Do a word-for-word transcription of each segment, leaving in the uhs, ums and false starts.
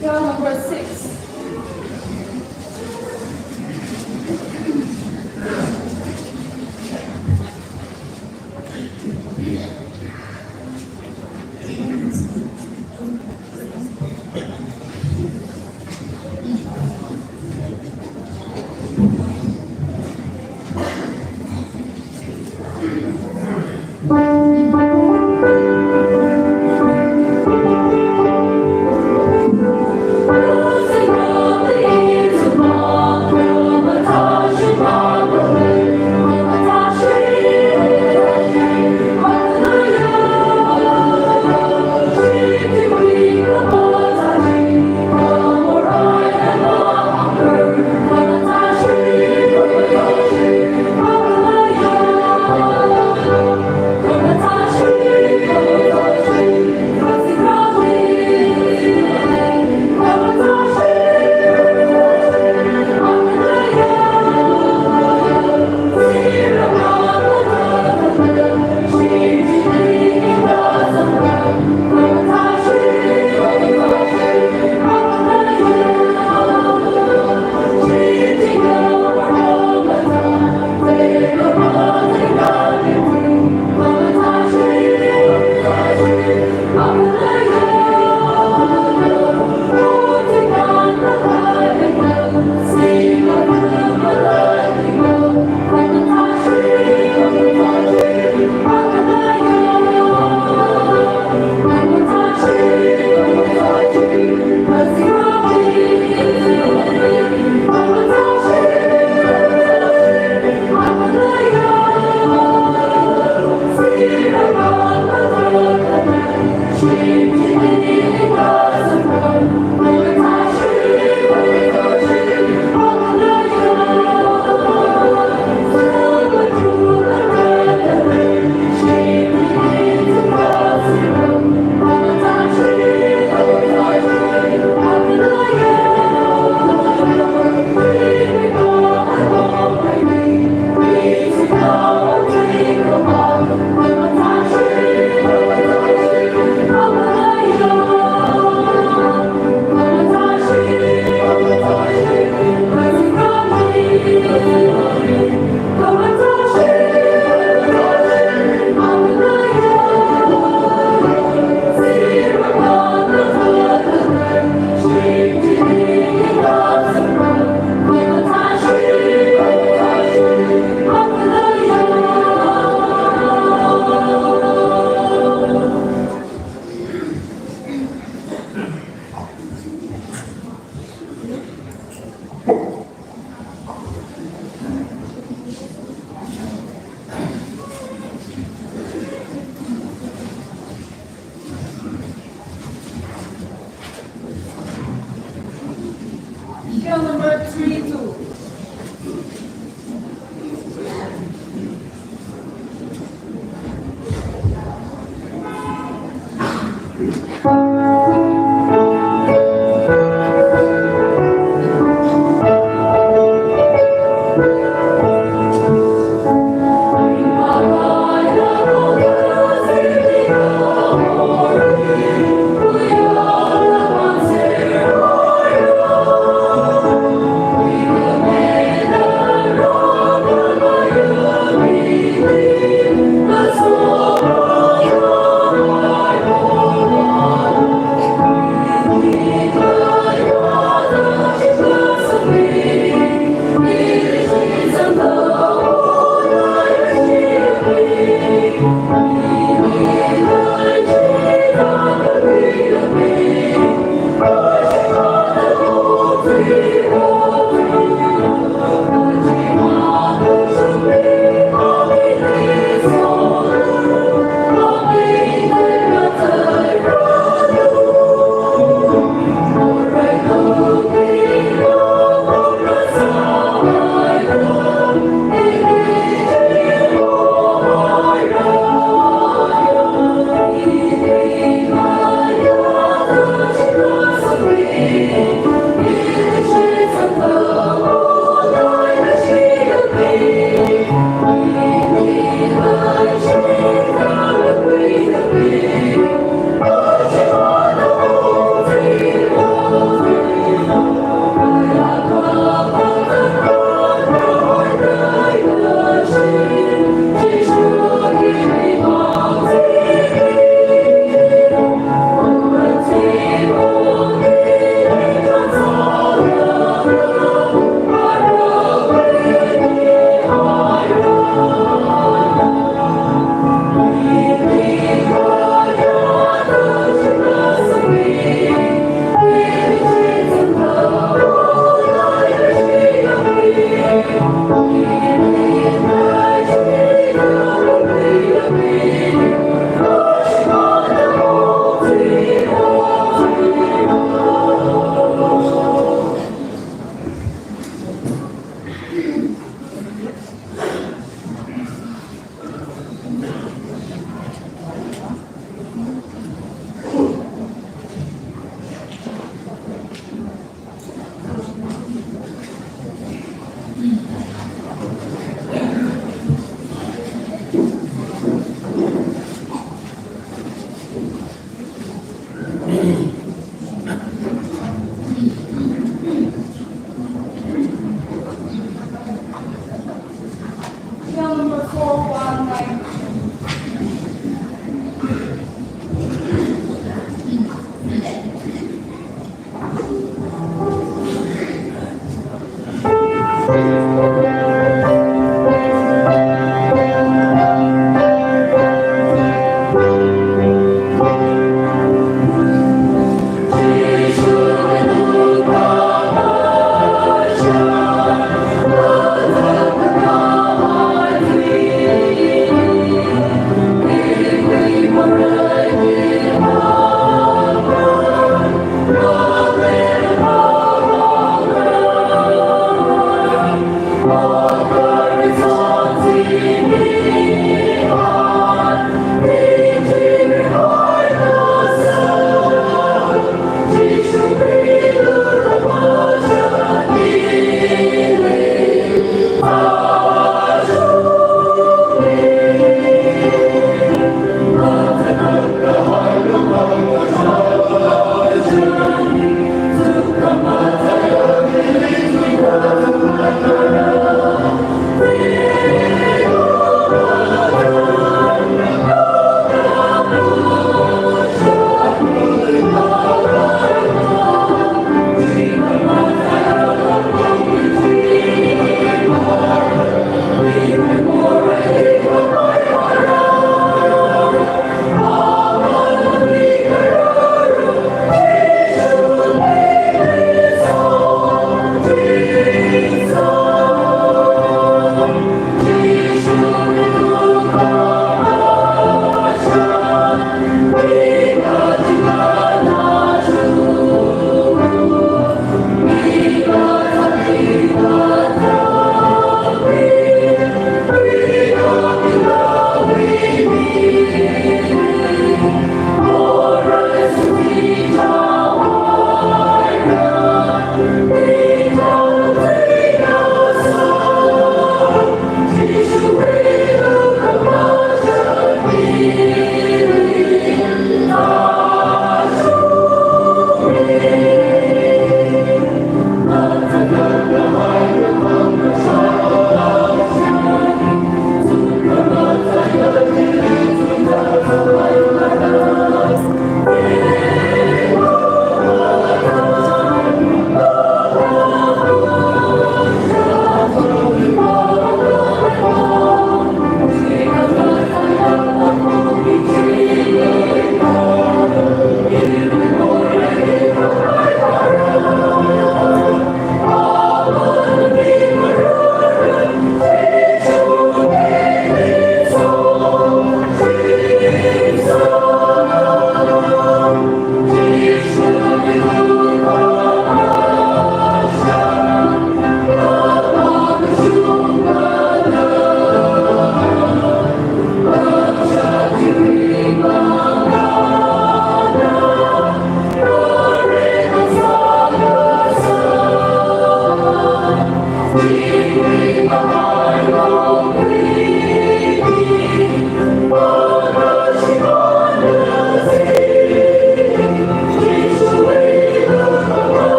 Girl number six.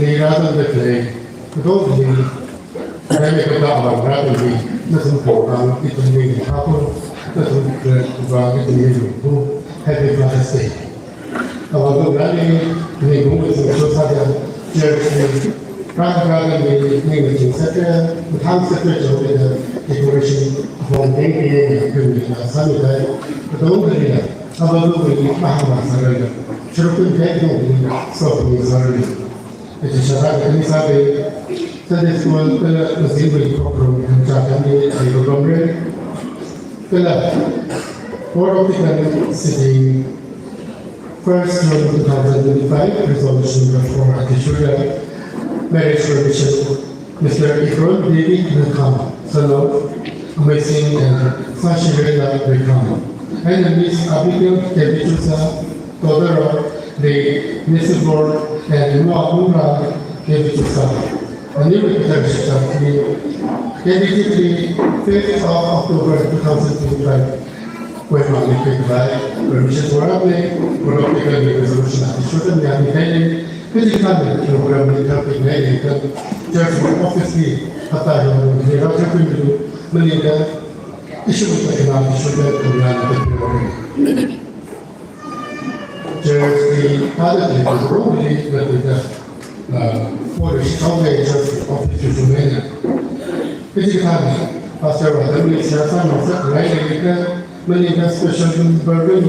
Rāzangda khalei, katongali, rāmi kapā awui rātungli, nathum khawang ithumli haku, nathum khawang ithumli haku, Happy Father's Day. Awui rāli, ni gung ni sung so sāda, church li, rāka rāka ni, ni ni sung sāda, mathang sāda church li da, decoration, bong deng deng, kami na sāmi dai, katongali, awui mahāma sārali, church kun dai dong ni, so ni sārali. Iti shaka kani sāda Sunday school kala assembly program kachāng kani program re. Kala Board of Deacon sitting first June two thousand twenty-five, resolution number four, athishurda marriage permission, Mister Ikron David Nakham, son of Amazing and Sashirela Nakham, and Miss Abigail David Chusa, daughter of the Nisibor and Noamura David Chusa. Ani wui kachāng shitang ni, tentatively fifth of October two thousand twenty-five. Wui mangli khavai, permission for up le, for up le, resolution athishurda ni ani kahaina, kaji kami program ni kami kahaina, church office li, hapta yong ni rāchapin lu, maningakha, issue ni kami athishurda ni ani kahaina. Church li, Father li, role li, la, la, uh, for the Chicago church office to remain. Kaji kami, Pastor wa, then we share some of that, right? Like, uh, maningakha special burden,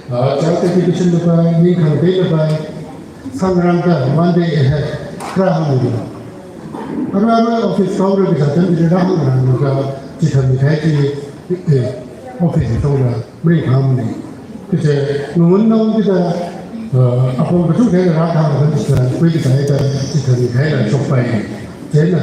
uh, child dedication na bai, ningkhang day na bai, sangrang ka, one day ahead, kra hang ni. Ara ara office kau ra kita kan, kita hang ra, ka, kita ni kai ki, eh, office kau ra. Maringphāmana. Kaje, ngungnao kida, eh, apong kachungkha rāthang kachungkha, kui kida ida, chithāda ni kahaila shokpai. Chieina,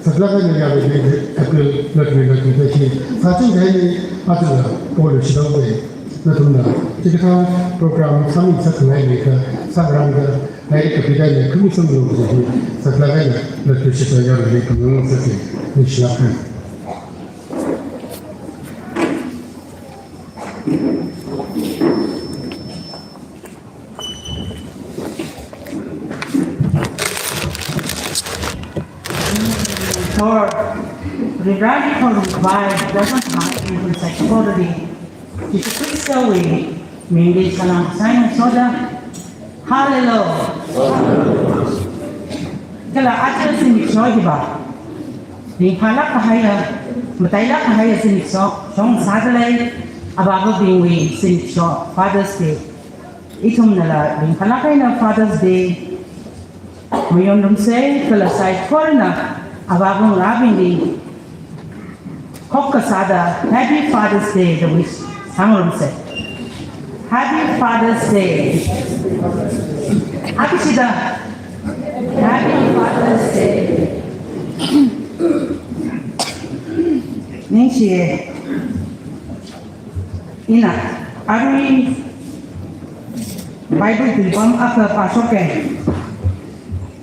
saklāk eina yāli ni, appeal, lottery, lottery da hi, sāching kahaina, athumla, polu shidang wui, nathumna, chikathā program sāmi sākhangai ni ka, sāngarān da, hai kapida ni, kumi sāmi lo hi, saklāk eina, lottery shida yāli ni, kumi sāsi, ni shilāk hai. Thor, Varivara thor vai, doesn't have even psychology. Jishu Khristawui mingli salam sai ngasoda. Hallelujah. Kala aja zimiksho hiva. Ringphālāk kahaiya, matailāk kahaiya zimiksho, shong sādalei, avāvabingwui zimiksho, Father's Day. Ithumnala, ringphālāk eina Father's Day. Mayonrumsa, kala saikorana, avāvangarābingli. Khokkha sāda, Happy Father's Day, da wish sāngarumsa. Happy Father's Day. Happy shida. Happy Father's Day. Ningshi. Ina, arui Bible tuipam akha pāshoka.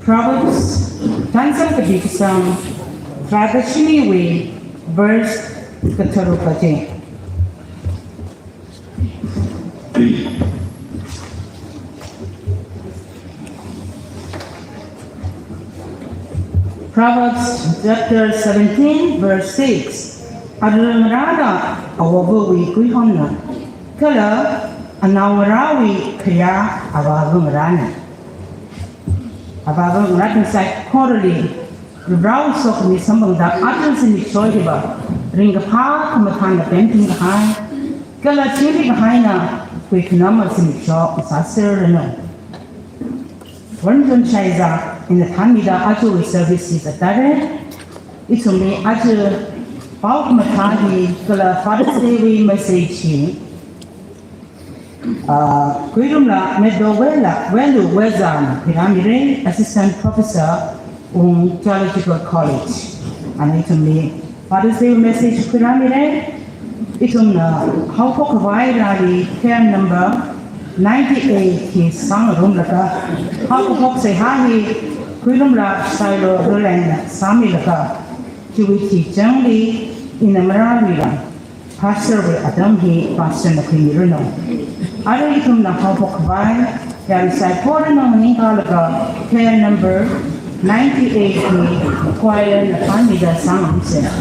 Proverbs, Chānjam kapi kasang, tharāda shiniwui, verse katharuk kaje. Proverbs chapter seventeen, verse six. Arangarāna awovawui kuihomna, kala anaongarāwui khayā avāvangarāna. Avāvangarābing saikorali, Varewui sokhami samphangda aja zimiksho hiva, ringkaphā khamathāna pemting kahai, kala chili kahaina, kuikhanama zimiksho sāserranu. Varena chonshaiza, ina thānmida ajawui service hi zattare. Ithumli aja pao khamathā hi kala Father's Day wui message hi, ah, Kuirumla Medovela Velu Vezan phiramire, Assistant Professor, Ung Theological College. Ana ithumli Father's Day message khuirāmire. Ithumna haophok khavai rāli K R number ninety-eight hi sāngarumlaga, haokaphok seihā hi Kuirumla Sailo Roland na sāmilaga, chiwui thuichāngli ina marāluira. Pastor wui atam hi pastor na khuimiranu. Arui ithumna haophok khavai, yāli saikorana maningkalaga, K R number Ninety-eight wui choir na pānida sāngarumsa.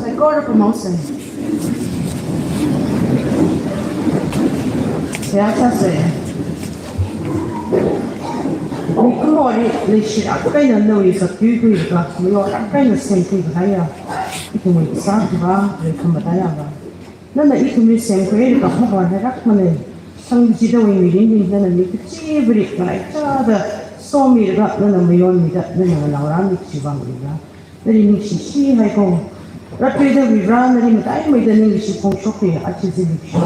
Saikora pamangsa. Seihā sāsa. Mikumoli leishirāk eina nawui sāthuikhuilaga, mayorāk eina semkhui kahaiya ithumwui Kasā Akhava Leikhamatai Ava, nana ithumli semkhuilaga mavar hairakmana. Sangchidawui mirinli nana mi kachivali ngalaichāda somilaga, nana mayonmida, nana nganaorāmi kachi vang Varivara, nali ningshishi haiko. Rāthuida Varivara, nali mataimeida ningshi phongshokki, aja zimiksho.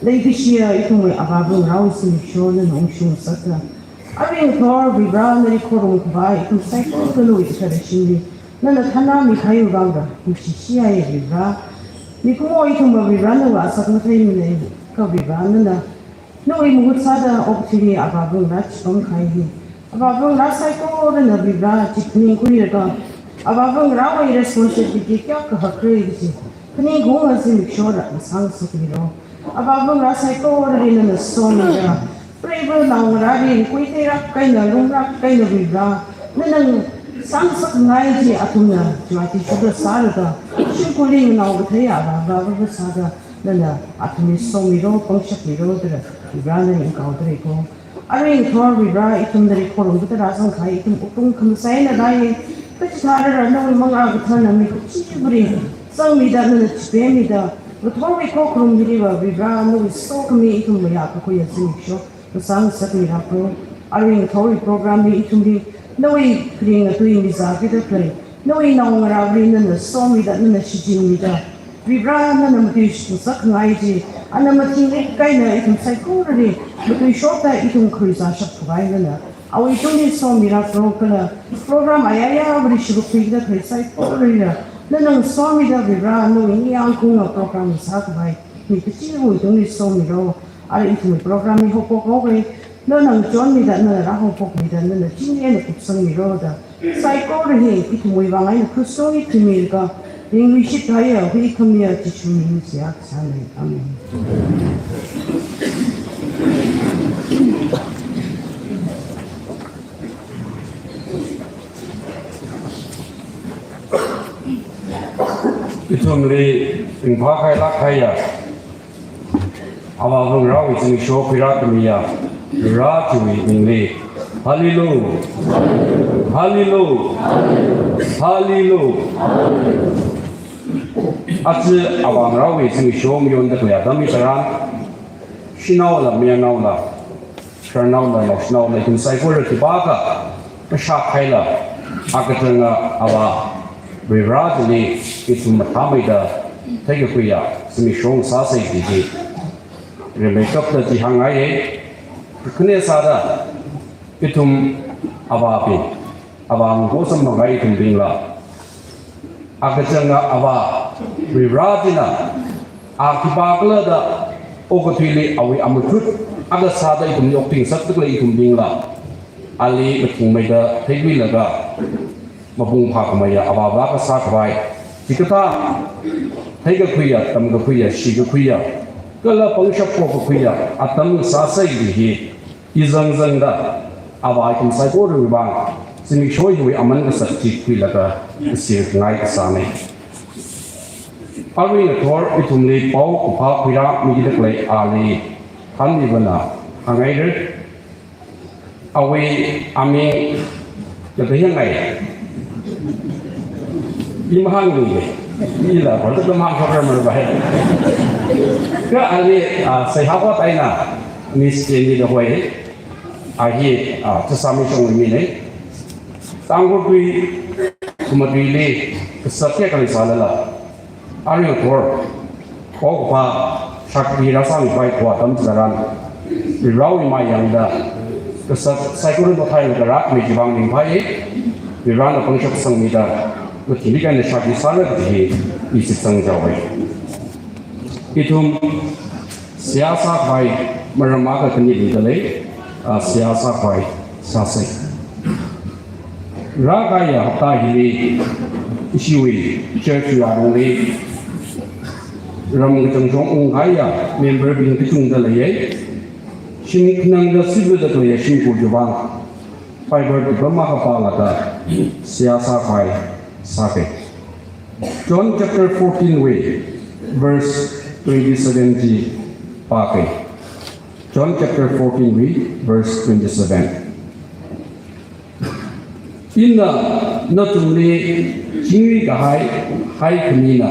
Leikashiya ithumwui avāva̱ ngarāwui zimiksho nana ungshung ngasakta, arui ngathor Varivara, nali khorum khavai ithum saikora nawui kathara shimli nana thanrāmi kahaiwui vangda ningshishi hai Varivara. Mikumo ithumva Varivara nawui asak matheimana, kha Varivara nana nawui mahut sāda okathuili avāva̱ ngarā chipam kahai hi, avāva̱ ngarā saikorana Varivara chi phaningkhuilaga, avāva̱ ngarāwui responsibility kayākha hakra kaji phaningkhuingasakmira, ngasāngasakmiro. Avāva̱ ngarā saikorali nana somida, preiva̱ naongarāli kuitheirāk eina, lungrāk eina Varivara, nana sāngasakngai chi athumna chiwui athishurda sālaga, shimkhurli nganao kathei avāva̱ sāda, nana athumli somiro, pangshapmiro da Varivara nali ngakaoda leiko. Arui ngathor Varivara, ithum nali khorum kathara zangkahai ithum wuklung khamasai eina lei. Kachithāda nawui mangā kathara mi kachivali zangmida, nana chipemmida, ngathorwui khokharum hiliva Varivara nawui sokhami ithum mayākakhuiya zimiksho ngasāngasakmira Proho. Arui ngathorwui program hi ithumli nawui kharinga tui mizākida khalei nawui naongarāli nana somida, nana shichinmida, Varivara nana matuingasakngai chi, ana mathingrik eina ithum saikorali matuishokta ithum kharuizāshap khavai nana awui tungli somira Proho. Kala program ayāyāvali shuruk khuida khalei saikoralila nana somida Varivara, nawui ningyāng khaunga program sākhavai mi kachiva̱wui tungli somiro. Arui ithumwui program hi haophok haophok eina nana ngachonmida, nana rāhaophokmida, nana chingri eina kupsangmiro da, saikora hi ithumwui vang eina krush tungli thimilaga ringluishit kahaiya huikhamiya Jishu ming seihā kasāna. Amen. Ithumli ringphākhailāk kahaiya, Avāva̱ ngarāwui zimiksho khuirākhamiya Vare chiwui mingli, Hallelujah, Hallelujah, Hallelujah. Aja Avāva̱ ngarāwui zimiksho mayonda khalei atam hitharan, shanaola mayarnaola, sharnaola naoshinaola, ithum saikora khipākha kashak haila, akachanga Avāva̱ Vare chili ithum mathāmeida theikakhuiya zimiksho ngasāsa kaji hi rimeikapta chihāngngaiya. Khane sāda, ithum Avāva̱bing, Avāva̱ ngakho samphangkahai ithumbingla, akachanga Avāva̱ Vare china, a khipākhala da okathuili awui amachut akha sāda ithumli okting ngasakda khalei ithumbingla, ali mathingmeida theikhuilaga, mapung phākhameiya Avāva̱ akha sākhavai, chikathā theikakhuiya, tamkakhuiya, shikakhuiya, kala pangshap pokakhuiya atam ngasāsa kaji hi, i zangzangda, Avā ithum saikorawui vang zimiksho hiwui aman kasak chi khuilaga, kaser khangai kasāna. Arui ngathor ithumli paokaphā khuirāmida khalei ali Thanmivana hāngngaira. Awui aming kathei hāngngai. I mahāngmana. Ila, bala tamang program bar bai. Kha ali, ah, seihā hot eina, Miss Jenny Dawhoi. A hi, ah, Chasam Mishongwui mina. Tangkhul tui, khamatuili, kasak kayākha leisālala, arui ngathor, paokaphā shakti rāsāmikhavai atam chitharan, Varewui mayangda, kasak saikora mathālāk rākhami chiwui vang ringphāya, Varena pangshap sangmida, mathingmeikha eina shakti sāra kaji hi, i shitsang chaowa. Ithum seihā sākhavai maram akha khani leida lei, ah, seihā sākhavai sāsa. Rākahaiya hapta hili ishiwui church wui alungli ram kachangkhat ungkahaiya member bing kachungkha leiya. Shim khanangda sibada khalei shimkhur chiwui vang Bible chipam akha pālaga seihā sākhavai sāka. John chapter fourteen wui verse twenty-seven chi pāka. John chapter fourteen wui verse twenty-seven. Ina nathumli chingri kahai haikhamina.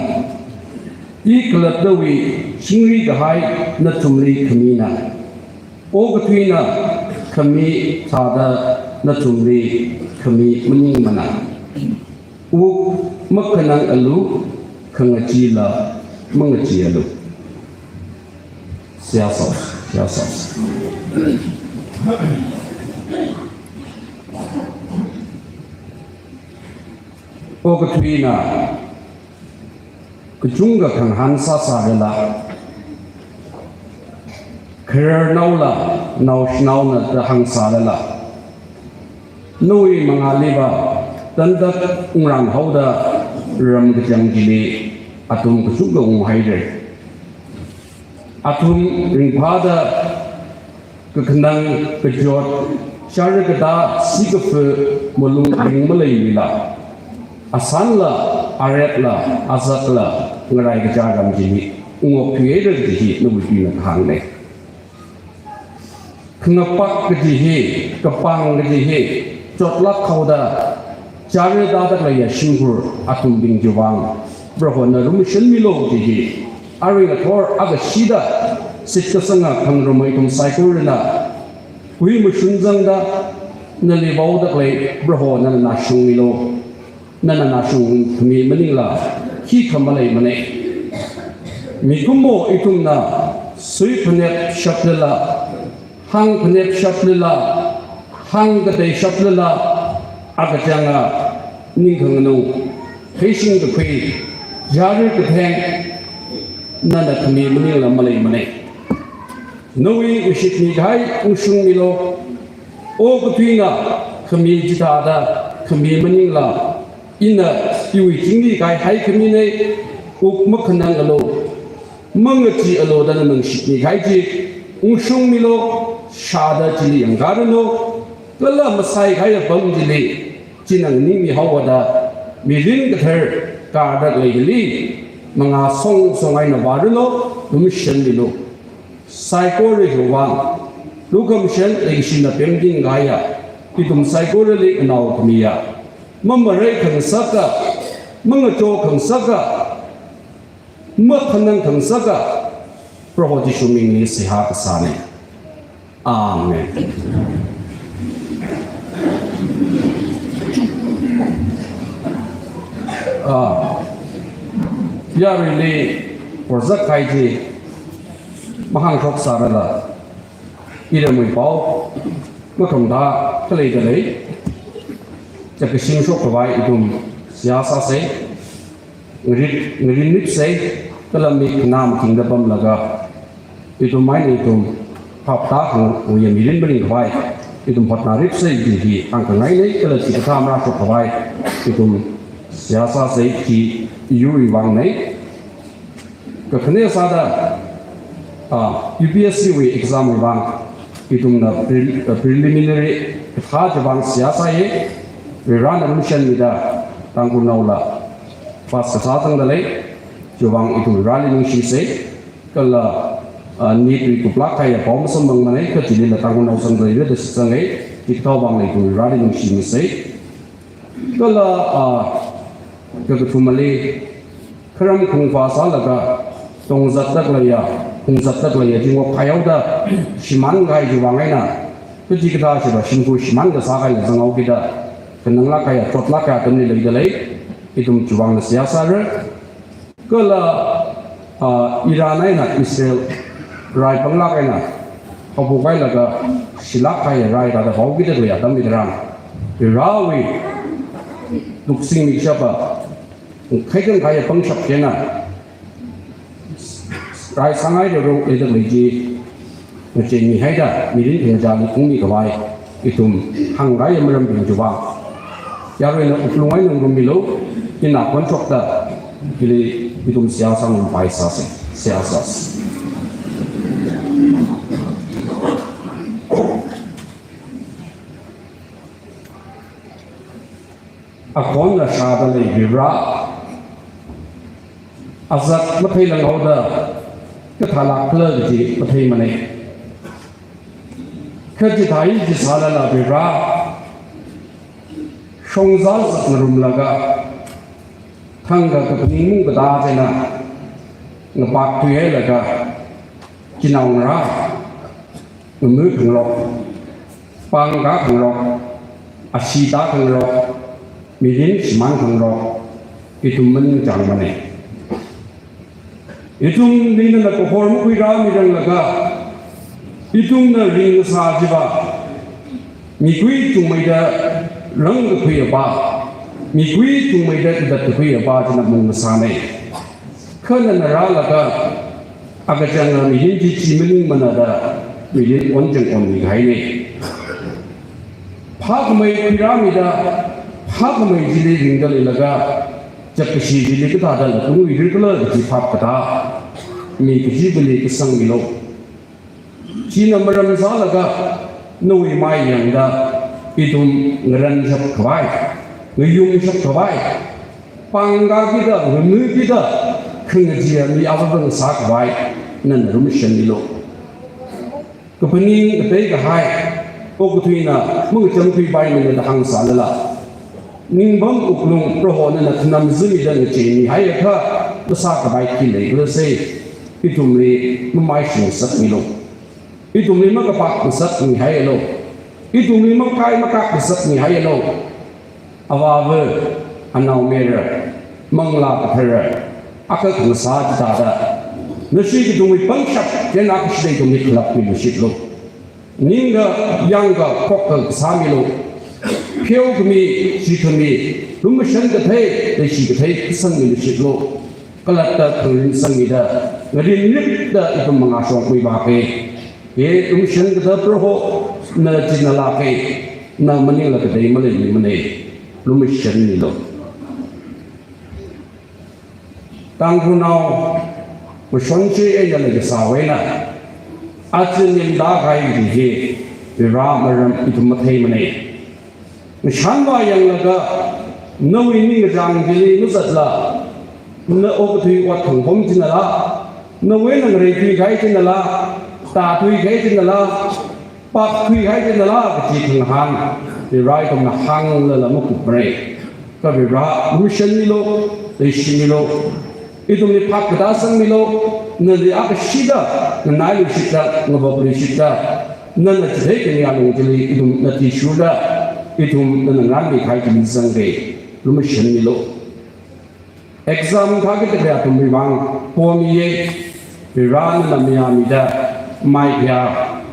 I khalattawui chingri kahai nathumli khamina. Okathuina khami thāda nathumli khami maningmana. Wuk makhanangalu, khangachila mangacheealu. Seihā sāsa, seihā sāsa. Okathuina kachungkha khangahān sāsālala, khararnaola naoshinaona da hāngsālala, nawui mangāliva tandak ungrān haoda ram kachang chili athum kachungkha unghaira. Athum ringphāda kakhanang kachot, chara katā, sikafa, malung ring maleimila, asanla, aretla, azakla, ngarai kachā ram chili ungokthuihaira kaji hi nawui tuina kahāngna. Khangapak kaji hi, kapang kaji hi, chotlāk haoda, chara tāda khaleiya shimkhur athumbing chiwui vang Prohona lumashanmilu kaji hi, arui ngathor akashida shitkasanga khangarumwui ithum saikorana huimashun zangda, nali vaoda khalei Proho nana nashungmilu. Nana nashungkhami maningla khikha maleimana. Mikumo ithumna suiphanep shaplala, hāngphanep shaplala, hāngkatei shaplala, akachanga ningkhanganung, theishing kakhui, chara katheng, nana khami maningla maleimana. Nawui ngashitmi kahai ungshungmilu. Okathuina khami chithāda khami maningla, ina iwui chingri kahai haikhamina, wuk makhanangalu, mangacheealu da nana ngashitmi kahai chi ungshungmilu, shāda chili yangkharanu, kala masai kahai apam chili china nganingmi haowa da, mirin kathar kāda khalei hili Mangā song song eina vāralu, lumashanmilu. Saikora hiwui vang, lukhamashan leishina pemting kahaiya ithum saikorali nao khamiya, mamarei khangasaka, mangacho khangasaka, makhanang khangasaka, Proho Jishu mingli seihā kasāna. Amen. Ah, yaruili horzak kahai chi mahāngshok sārala, iramwui pao makamda khalei khalei chakashing shok khavai ithum seihā sāsa. Ngarit, ngarinripsa, kala mik khanam kingda pamlaga, ithum eina ithum phaptākhangayi mirin maning khavai ithum hotnaripsa, ithum hi hāngkhangaina, kala chikathā marāshok khavai ithum seihā sāsa, chi yuiwui vangna. Kakhane sāda, ah, U P S C wui exam wui vang ithumna pre-, ah, preliminary kathā chiwui vang seihā sāya, Varena lumashanmida Tangkhulnaola pass kasā zangda lei, chiwui vang ithum Vareli ningshisa, kala, ah, NEET wui kuplāk kahaiya pao masamphangmana, kha chilila Tangkhulnao zangda leira da shitsanga, chikathā vangla ithum Vareli ningshimisa. Kala, ah, kakathumali, kharam khungvā sālaga, tongzatda khaleiya, khungzatda khaleiya chi ngokhaohaoda, shimān kahai chiwui vang eina, kachikathā shiva shimkhur shimān kasā kahaila zanghaokida, khananglāk kahaiya, chotlāk kahaiya atamli leida lei, ithum chiwui vangla seihā sāra. Kala, ah, Iran eina Israel rai panglāk eina haophok hailaga shilāk kahai rai thāda haokida khalei atam hitharan, Varewui tuksing mikshapa, khaikang kahaiya pangshap china rai sāngai roro leida khalei chi, ngachei mihaida, mirin khangachāli phungmi khavai, ithum hāngkahai marambing chiwui vang, yaruina wuklung eina ngarummilu, ina khon chokda, hili ithum seihā sāngarumpai sāsa, seihā sāsa. Akhonna shāda lei Vare, azak matheilang haoda, kathālāk khala kaji matheimana. Kha chithāi chi sālala Vare, shongza zak ngarumlaga, thangkha kaphaning mung kathā china, ngapak tui hailaga, chinaongarā, ngami khangarok, pāng kā khangarok, ashee tā khangarok, mirin shimān khangarok, ithum maningchāngmana. Ithumli nana kahor makhuirāmi ranglaga, ithumna ringkasā chiva, mikui chungmeida rangkakhui apā, mikui chungmeida katat kakhui apā china mung kasāna. Kha nana rālaga, akachanga mirin chi chi maningmana da, mirin onchang onmi kahaina. Phākhamei khuirāmida, phākhamei chili ringda leilaga, chapkashi chili kathāda latungluirar khala kaji phap katā, mi kachivali kasangmilu. China maram sālaga, nawui mai yangda, ithum ngaranshap khavai, ngayumshap khavai, pāng kākida, ngamikida, khangacheeya mi avāvang sākhavai, nana lumashanmilu. Kaphaning katei kahai, okathuina mangacham thuipaimana da hāngsālala, ningpam wuklung Proho nana khanam zimida ngacheimi haiakha, masākhavai khi leikhala sai, ithumli mamaishing ngasakmilu. Ithumli makapak ngasakmi haialu. Ithumli makai makak ngasakmi haialu. Avāva, Anaomayara, Manglā Kathara, akha khangasā chithāda, nashi kathumwui pangshap china kashida ithumli khalapmi lushitlu. Ningkha, yangkha, khokka kasāmilu. Pheokhami, shikhami, lumashan kathei, leishi kathei kasangmi lushitlu. Khalatta khangarin sangmida, ngarinripda ithum mangā shongkhui vāka. He lumashan kathā Proho, na china lāka, na maningla katei maleimana, lumashanmilu. Tangkhulnao, mashonshi eina leikasāwui eina, aja ningda kahai hi, Vare maram ithum matheimana. Ngashanva yanglaga, nawui ningkachāng chili mazatla, Na okathui ot khangkhom chinala, nawui ngarei thuikahai chinala, tāthuikahai chinala, pap thuikahai chinala, kaji khangahān, Vare ithumna hānglala makupmara. Kha Vare, lumashanmilu, leishimilu, ithumli phap katā sangmilu, nali akashida, nganailuishitda, ngavapluishitda, nana chithei khami alung chili ithumna athishurda, ithum nana ngarānmikahai chili zanga, lumashanmilu. Exam thākida khalei athumwui vang pomiya, Vare nana mayāmida, maiphayā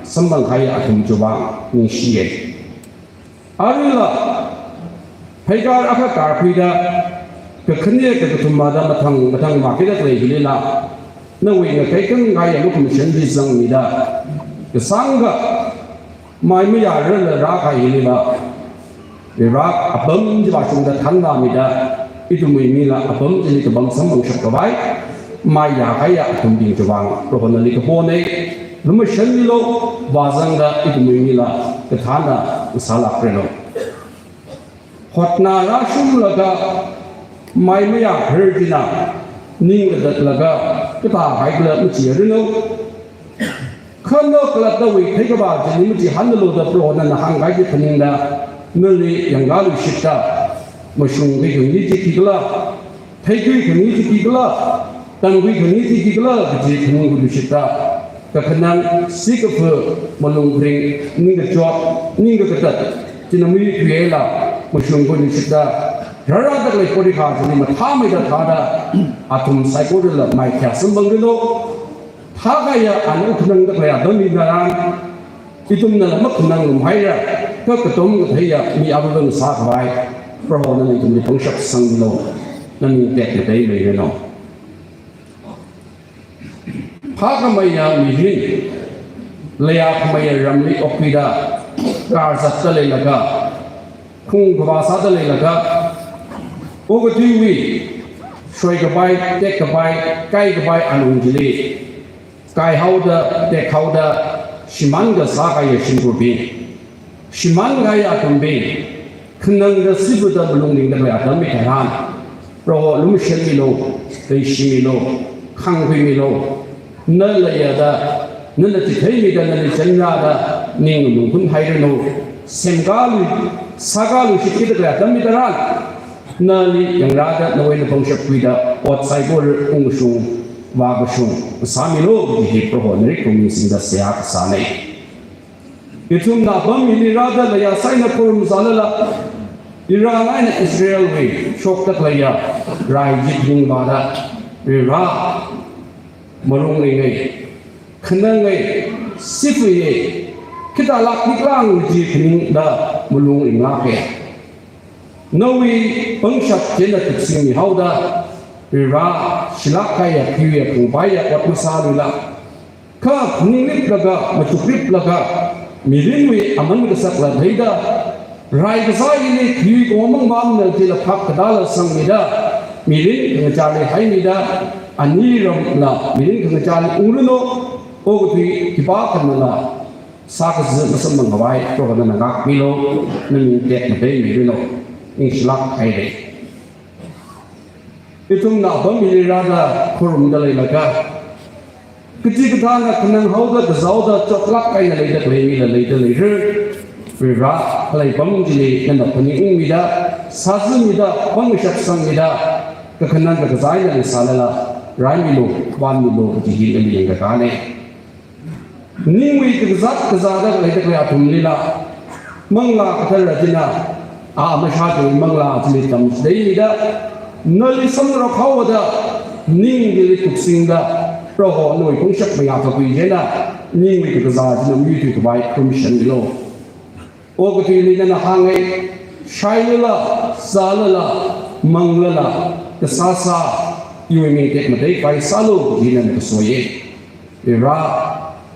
samphangkahai athum chiwui vang ningshiya. Aruila, pheikar akha karkhuida, kakhane kakathuma da mathang mathang vākida khalei hilila, nawui ngakhai khangai lumashan chi zangmida, kasāngkha, mai mayārarla rākahai hilila, Vare apam chi vāshungda thānvāmida, ithumwui mila apam chili kapam samphangshap khavai, mayākahai athumbing chiwui vang, Proho nali kapona, lumashanmilu, vāzangda ithumwui mila kathānna sālākranu. Hotnā rāshunglaga, mai mayākahai china, ning katatlaga, kathākahai kala machiaranu. Kha na khalattawui theikhavā chili machihānnalu da Proho nana hāngkahai chi phaningda, nali yangkāluishitda, mashungkhui khami chi khikhala, theikhui khami chi khikhala, tamkhui khami chi khikhala, kaji phaningkhuiluishitda, kakhanang, sikafa, malung kharing, ningkachot, ningkakatat, china mui thuihaila, mashungkhuiluishitda, rārāda khalei porikha chili mathāmeida thāda, athum saikorala maiphayā samphangranu. Thākahaiya ana ukhanangda khalei atam hi tharan, ithumnala makhananglumhaira, kha katom katheiya mi aruiva ngasā khavai, Proho nana ithumli pangshap sanglu, nana ming tekmatei meiranu. Phākhameiya mirin, leiya khameiya ramli okthuida, karzatda leilaga, khung khavā sāda leilaga, okathuiwui, shoikapai, tekkapai, kaikapai alung chili, kaihaoda, tekhaoda, shimān kasā kahaiya shimkhurbing, shimān kahaiya athumbing, khanangda sifuda malung lingda khalei atam hi tharan, Proho lumashanmilu, leishimilu, khangkhuimilu, na leiya da, nana chitheimida, nali chanrāda, ning malung khunhairanu, semkālui, sākāluishit kida khalei atam hi tharan, nali yangrāda, nawui eina pangshap khuida, ot saikora ungkashung, vākashung sāmilu, kaji hi Proho nali khorumsingda seihā kasāna. Ithumna apam hili rāda leiya sāi eina khorumsālala, Iran eina Israelwui shokda khaleiya rai chi phaningvāda, Vare, malung ringa, khananga, sifuiya, khithālāk niklang chi phaningda malung ringlāka. Nawui pangshap china tuksingmihaoda, Vare, shilāk kahaiya, phiwui phungpaiya ot masāluila, kha phaningriplaga, machukriplaga, mirinwui aman kasakla theida, rai kasā hili phiwui kawang mang vāmana chila phap katāla sangmida, mirin khangachāli haimida, ani ramla mirin khangachāli ungranu, okathui khipākhanala sākaza masamphang khavai, Proho nana ngākmilu, nana ming tekmatei meiranu, ningshilāk haira. Ithumna apam hili rāda khorumda leilaga, kachikathāna khananghaoda, kazaoda, chotlāk eina leida khalei mila leida leira. Vare, khalei apam chili nana phaningungmida, sāzamida, pangshap sangmida, kakhanang kakazā eina ngasālala, raimilu, vānmilu, kaji hi nali yangkakāna. Ningwui kakazat kazāda leida khalei athumlila, Manglā Kathara china, a mashāda manglā chili tamchitheimida, nali samrok haoda, ning hili tuksingda, Proho nawui pangshap mayākakhui china, ningwui kakazā china mui thuikhavai khorumshanmilu. Okathuili nana hānga, shailala, zālala, manglala, kasāsā, iwui ming tekmatei khavai sālu, kaji nana kasoya. Vare,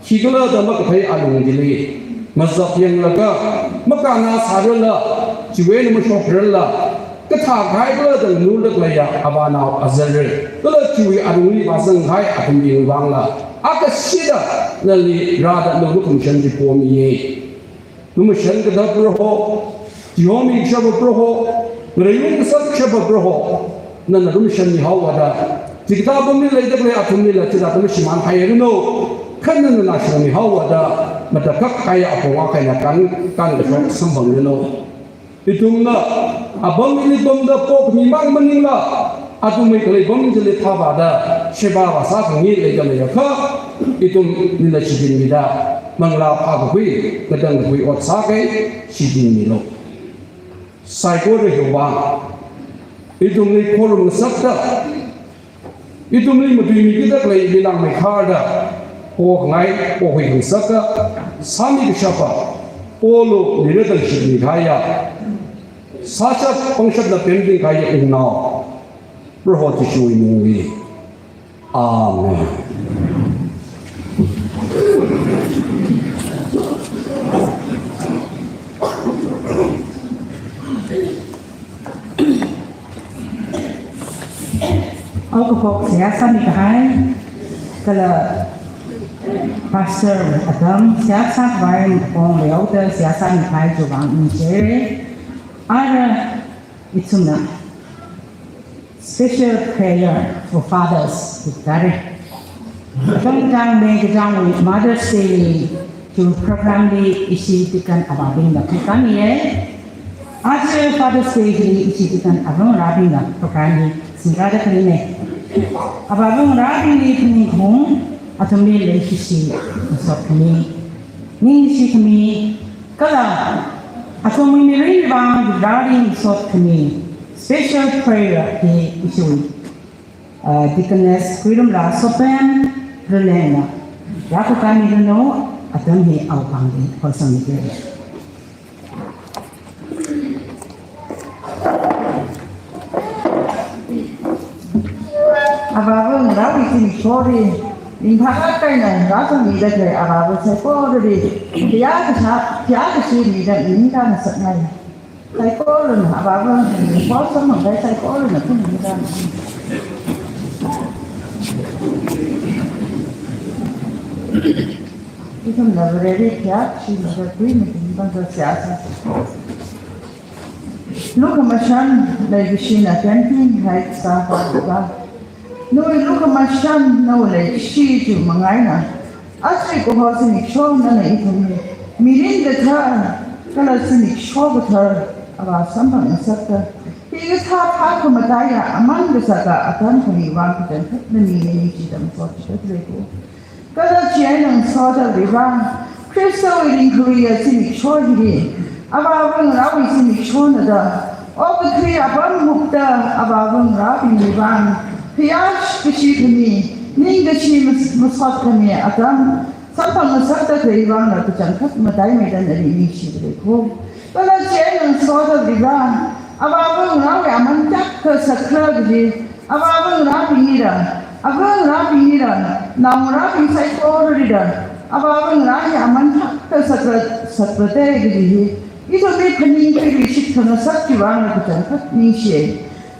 khikhala da makathei alung chili, mazap yanglaga, makānna sārala, chiwui eina mashokrala, kathākahai kala da nganula khaleiya avānao azarra, kala chiwui alungli vāzangkahai athumbingwui vangla, akashida nali rāda nawui lukhamashan chi pomiya. Lumashan kathā Proho, chihomikashapa Proho, ngareiung kasā kashapa Proho, Nana lumashanmi haowa da, chikathā apamli leida khalei athumlila chithāda mashimānhairanu. Kha nana nashungmi haowa da, matakhak kahai apong akha eina kan, kankashok samphangranu. Ithumna apam hili pamda pokhami mang maningla, athumwui khalei apam chili thāvāda, sheba vāsākhangai leida leiakha, ithumlila shichinmida, manglā phākakhui, ngatangkakhui ot sākahai shichinmilu. Saikora hiwui vang, ithumli khorum ngasakta, ithumli matuimi kida khalei mi nang mai kharda, pokhangai, pokhui ngasakta, sāmi kashapa, polu nira tangshitmi kahaiya, sāshat pangshatla pemting kahaiya ungnao, Proho Jishuwui mingli. Amen. Okapok seihā sāmi kahai, kala Pastor Adam seihā sākhavai apong leoda seihā sāmi kahai chiwui vang ningshire. Ara ithumna special prayer for fathers hikare. Kachangkhat me kachangkhat Mother's Day chiwui program li ishi deacon avābingna khuikamiye. Aja Father's Day li ishi deacon avangarābingna program li singda khalei ne. Avāvangarābingli phaningkhaung, athumli leishishi masotkhami, ningshikhami, kala athumwui mirinwui vang Vareli masotkhami special prayer hi ishiwui, uh, Deaconess Kuirumla Sopen Rulengna rākhuikamiranu. Atam hi awui pāngli hoisangmire. Avāva ngarāwui zimiksho hi, ringphālāk eina rāzangmida khalei avāva saikorali, khayā kashā, khayā kashi mida ningkāngasakngai. Saikorana avāva, ringphā samphang kahai saikorana phaningda. Ithumna Vareli khayā kashi mida tui mating bangda seihā sā. Lukhamashan leikashina kenting hai sākhavai. Nawui lukhamashan, nawui leikashi chiwui manga eina, aja kaho zimiksho nana ithumli mirin kathar, kala zimiksho kathar avā samphangngasakta, hikathā phākhamataiya aman kazata atam khani vang kachangkhat nali ningshida masot chida leiku. Kala chieina ngasoda Varivara, Khristawui ringkhaluiya zimiksho hili, avāva ngarāwui zimikshona da, okathui apam hupta avāva ngarābingwui vang khayā kashi khami, ningkashi mas-, masot khami atam samphangngasakta khalei vangna kachangkhat mataimeida nali ningshida leiku. Kala chieina ngasoda Varivara, avāva ngarāwui aman tyak kasā khala kaji, avāva ngarābingli da, ava ngarābingli da, naongarābing saikorali da, avāva ngarā hi aman tyak kasā khala, sā khala te kaji hi ithumli phaningkhuiluishit khangasak chiwui vangna kachangkhat ningshiye.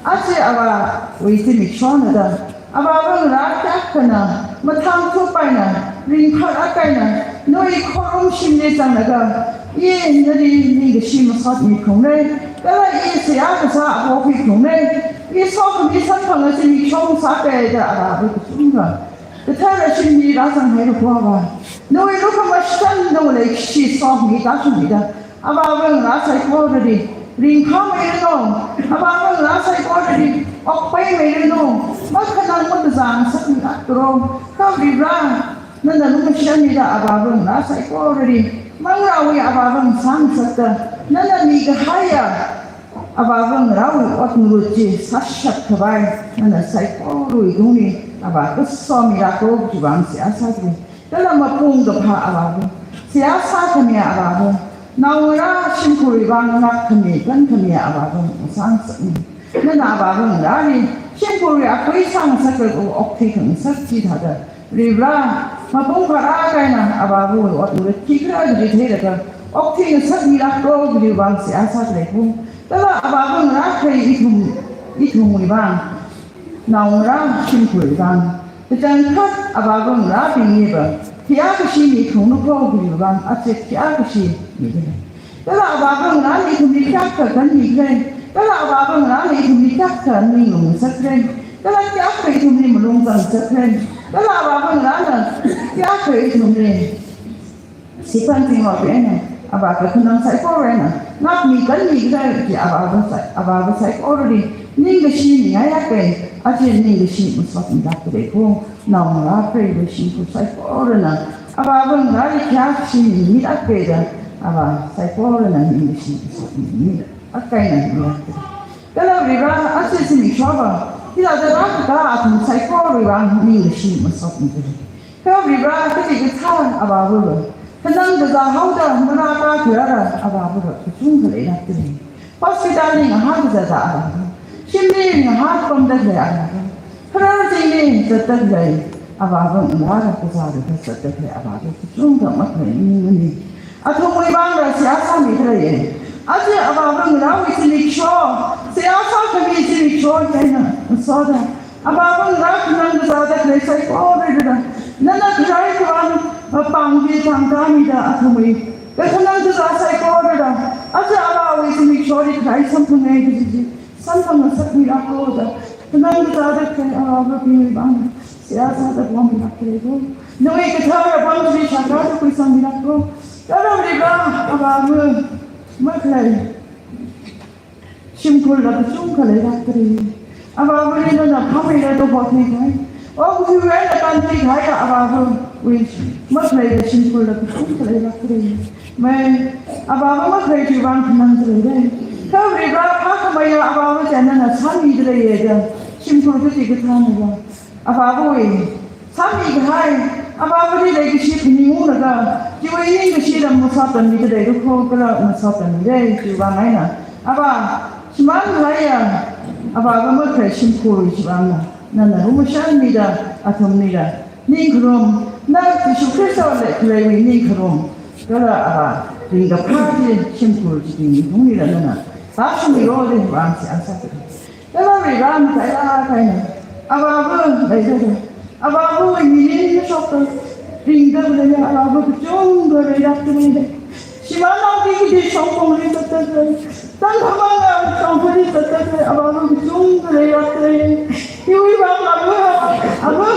Aja avāwui zimikshona da, avāva ngarā tyak akhana, mathangthup eina, ringphālāk eina, nawui khorumshimli zanglaga, i nali ningkashi masotmi phungle, kala i seihā kasā apokhui phungle, i sokhami samphanga zimiksho sāke da avāva kachungkha kathara shimli rāzanghailu ko Avā. Nawui lukhamashan, nawui leikashi sokhami tāshungmida, avāva ngarā saikorali ringphāmeiranu, avāva ngarā saikorali okpaimeiranu, makhanang makazā ngasakmirakro, kha Varivara, nana lumashanmida avāva ngarā saikorali manglāwui avāva sāngasakta, nana mikahaiya avāva ngarāwui ot ngarut chi sāshat khavai, nana saikorawui tungli avā kasomirakro chiwui vang seihā sāre. Kala mapung kaphā avāva, seihā sākhamiya avāva, naongarā shimkhurwui vang ngākkhami, kankhamiya avāva ngasāngasakmi. Nana avāva ngarāli shimkhurwui akhui sāngasak kala okthui khangasak chithāda, Varivara, mapung phārāk eina avāvawui ot ngarut khikhala kaji theilaga okthui ngasakmirakro kajiwui vang seihā sāre ko. Kala avāva ngarā khalei ithum, ithumwui vang, naongarā shimkhurwui vang, kachangkhat avāva ngarābingli va khayā kashi mithunglu ko kajiwui vang aja khayā kashi mire. Kala avāva ngarāli ithumli kayākha kanmikhale, Kala avāva ngarāna ithumli kayākha ninglung ngasakra. Kala kayākha ithumli malung zangchakra. Kala avāva ngarāna kayākha ithumli siphan tinglo pena, avā kakhanang saikorana ngākmi kanmi kazā chi avāva sai, avāva saikorali ningkashi mingai akha, aja ningkashi masotmi lākra ko, naongarā preiva shimkhur saikorana avāva ngarāli kayākha shimmi akha da, avā saikorana ningkashi masotmi akha eina mi lākra. Kala Varivara, aja zimiksho va hithāda rākakā athum saikora vang ningkashi masotmikra. Kha Varivara, kaji kathā avāva khanang kazā haoda marākā kharara avāva kachungkha leilākra. Hospital li ngahā kazāda avāva, shimli ngahā pamda khalei avāva, khararchingli zatda khalei avāva, ngarāra kazāda zatda khalei avāva kachungkha makhalei ningmana. Athumwui vangla seihā sāmikra. Aja avāva ngarāwui zimiksho, seihā sākhami zimiksho eina ngasoda, avāva ngarā khanang kazāda khalei saikorali da, nana kharai khavāng mapāngli thangkāmida athumwui kakhanang kazā saikorali da, aja avāwui zimiksholi kharai samphanga kaji chi samphang ngasakmira ko da, khanang kazāda khalei avāvabingwui vang seihā sāda pamlākra ko. Nawui kathara pam chili shākha da khuisangmira ko. Kala Varivara, avāva makhalei shimkhurla kachungkha leilākra. Avāvali nana phameida hotmi kahai, okathuiwui eina kanti kahaiya avāvawui makhalei shimkhurla kachungkha leilākra. Mai, avāva makhalei chiwui vang khanang chili lei. Kha Varivara, phākhameiya avāva chi nana sāmida leiya da, shimkhur kaji kathāna va avāvawui sāmi kahai, avāvali leikashi phaningunglaga, chiwui ningkashi lam masot tammi khalei rukho kala masot tammi lei, chiwui vang eina avā, shimān kahaiya avāva makhalei shimkhurwui vangla nana lumashanmida, athumlila ningkharum, na Jishu Khristali khaleiwui ningkharum kala avā ringkaphā chi shimkhur chibingwui tunglila nana vāshungmiro da vang seihā sākra. Kala Varivara, matailāk eina avāva leida, avāvawui mirin mashokta ringda khalei avāva kachungkha leilākra. Shimānnaobing kiti shongfali zatda khalei, tangkhamanga shongfali zatda khalei avāva kachungkha leilākra. Hiwui vang avā, avā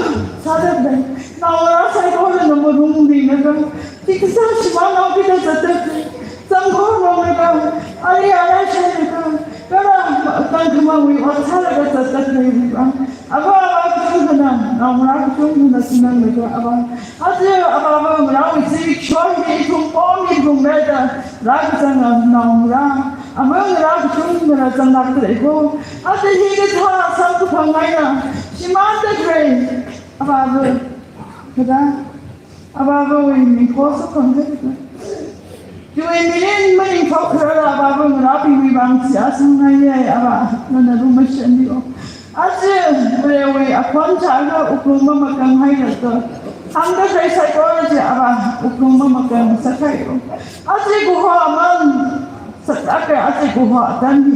sāda khalei naongarā saikorana malung ringlaga, chithāda shimānnaobingla zatda khalei, zangkho longlaga, ali alai shailaga, kala tangkhamangwui ot sālaga zatda khaleiwui vang, avā, avā kachungkhana, naongarā kachungkhana khananglaga avā, aja avāva ngarāwui zimiksho hi ithum pom ithum meda rākazanga naongarā, avā ngarā kachungkhana zanglākra ko. Aja hikathā samkaphang eina shimānda khalei avāva, kathā avāvawui ming kho sākhangaida, chiwui mirin maningthok kharara avāva ngarābingwui vang seihā sāngaiya avā, nana lumashanmiro. Aja Varewui akhon chālaga wuklung mamakang hailaga, hāngda khalei saikora chi avā wuklung mamakang sākhairo. Aja kaho aman sātaka, aja kaho atam hi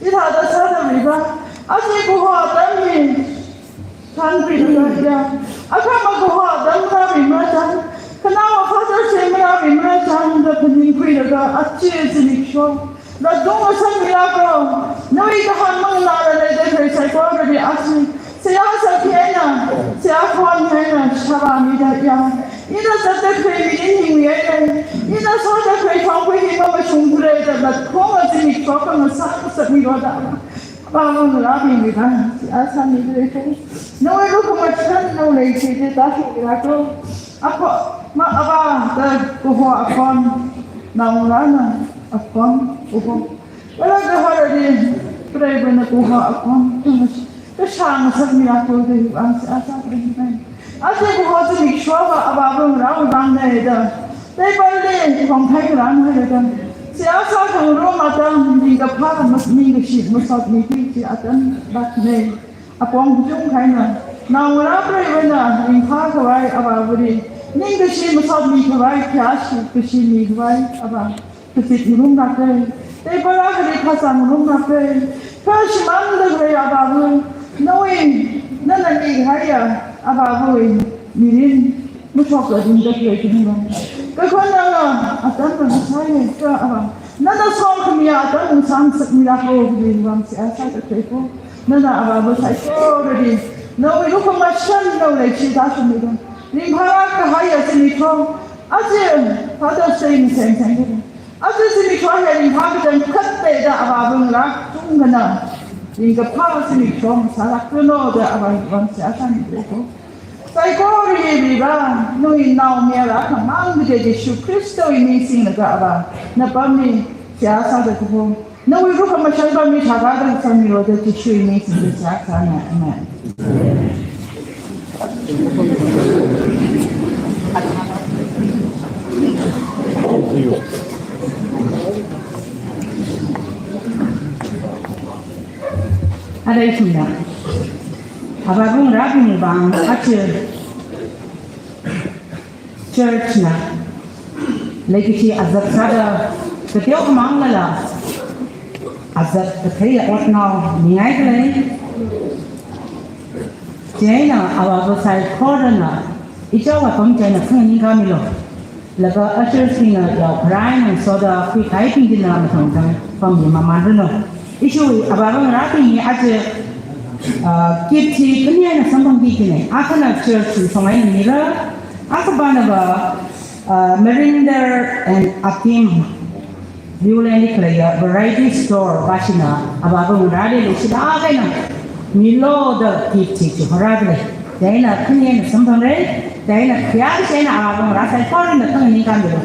hithāda sāda Varivara, aja kaho atam hi thanpilāka ya. Akhama kaho atam marābing marāchang, khanaowa Father's Day marābing marāchang da phaningkhuilaga, aja zimiksho latdung ngasakmira ko. Nawui kahāng manganāla leida khalei saikorali aja seihā sāki eina, seihā khon eina shāvāmida ya. Ina zatda khalei mirin hiwui eina, ina sāda khalei thongkhui hi mamashungkhuira da latkhong zimiksho khangasak ngasakmiro da. Avā ngarābingwui vang seihā sāmikra ko. Nawui lukhamashan nawui leishi chi tāshungmira ko. Akho, ma avā da kaho akhon, naongarāna akhon, kaho. Kala kaharali preivana kaho akhon kashāng ngasakmira ko da hiwui vang seihā sākra. Aja kaho zimiksho va avāva ngarāwui vangna da, table li thongthai kharā hailaga, seihā sākhangarum atam, ringkaphā, ningkashi masotmi kaji atam lākna. Apong kachungkha eina naongarā preivana ringphākhavai avāvali ningkashi masotmikhavai, kayāshi kashimikhavai avā kazip ngarumlāka, table akhali phasā ngarumlāka. Kha shimānda khalei avāva, nawui, nana mikahaiya avāvawui mirin mashokta ringda khalei khanina. Kakhon nana atam nana sāya, kha avā, nana songkhami ya atam ungsang sakmilāko, ringvang seihā sāda khalei ko. Nana avāva saikorali nawui lukhamashan, nawui leikashi tāshungmida, ringphālāk kahaiya zimiksho, aja Father's Day seng seng, aja zimiksho hi ringphā kachangkhat leida avāva ngarā chungkhana ringkaphā zimiksho sālākranu da avāvang seihā sāmida ko. Saikora hi Varivarā, nawui naomayara akhamang kaji Jishu Khristawui ming singlaga avā, napamli seihā sāda kapo. Nawui lukhamashan pamli shākha da sangmilu da Jishuwui ming singda seihā sāna. Amen. Arui ithumna avāva ngarābing vang aja church na leikashi azak sāda, kateo kamanglala azak kathei otnao mingai khalei. Chieina avāva saikorana ichao apam chieina khanganing khamilu. Laga ushers bingna yaokharā eina ngasoda khuikahaibing china mathangthang pammi mamanranu. Ishiwui avāva ngarābing hi aja, ah, gift hi khani eina samphangki kajina. Akhana church wui shong eina mira, akhapanava, ah, Marinder and Akim Viewland li khaleiya variety store pāshina avāva ngarāli leishilāk eina milu da gift chi chihorāda lei. Chieina khani eina samphangra, chieina khayā chieina avāva ngarā saikorana khanganing khamilu.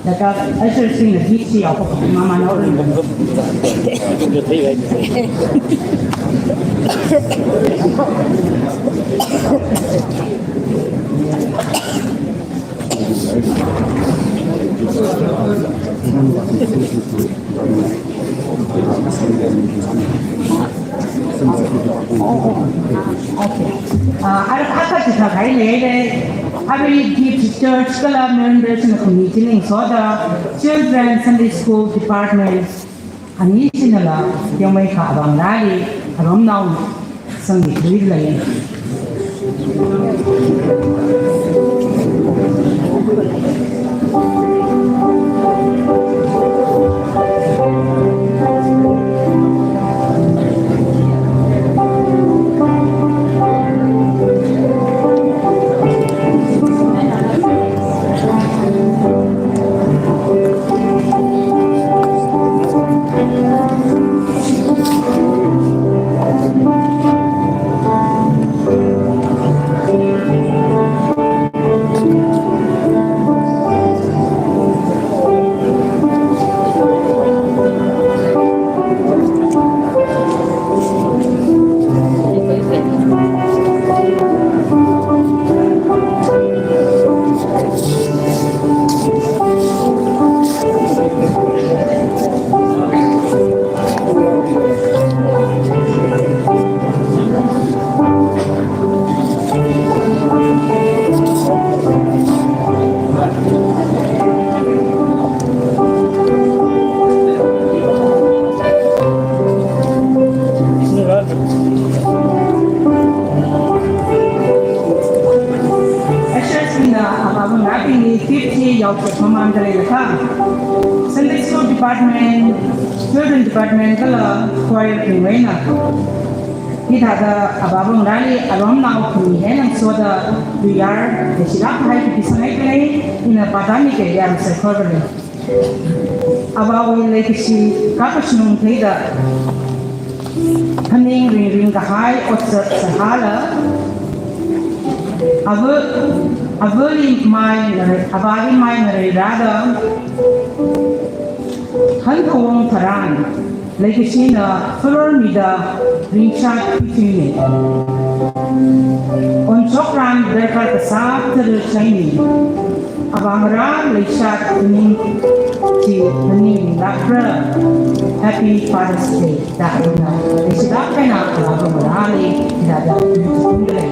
Laga ushers bingna gift chi yaokha mamanhaora. Okay. Ah, ara, ara chithākahai leilei. Arui gift church kala Marinder china khami chili ngasoda Children Sunday School Department ani chinala yangmeikha avāva ngarāli arumnao sangmi khalei lei. Ushers bingna avāva ngarābingli gift chi yaochot mamanda leilakha, Sunday School Department, Children Department kala choir bingwui eina hithāda avāva ngarāli arumnao khami eina ngasoda tuiyār leishilāk kahai kapisang haikhala, ina pāda mikahai yār saikorali. Avāwui leikashi kakashanung theida, phaning ringring kahai otsak sāhāla, ava, avali mai ngare-, avali mai ngareirāda, hanthawong tharan leikashina pharormida ringshāt pichinni. Onshokran darkar kasā tara chaini. Avāngarā leishat phaning chi maninglākra. Happy Father's Day. Da ina leishilāk eina avāngarāli hithāda phaning chi pungda lei.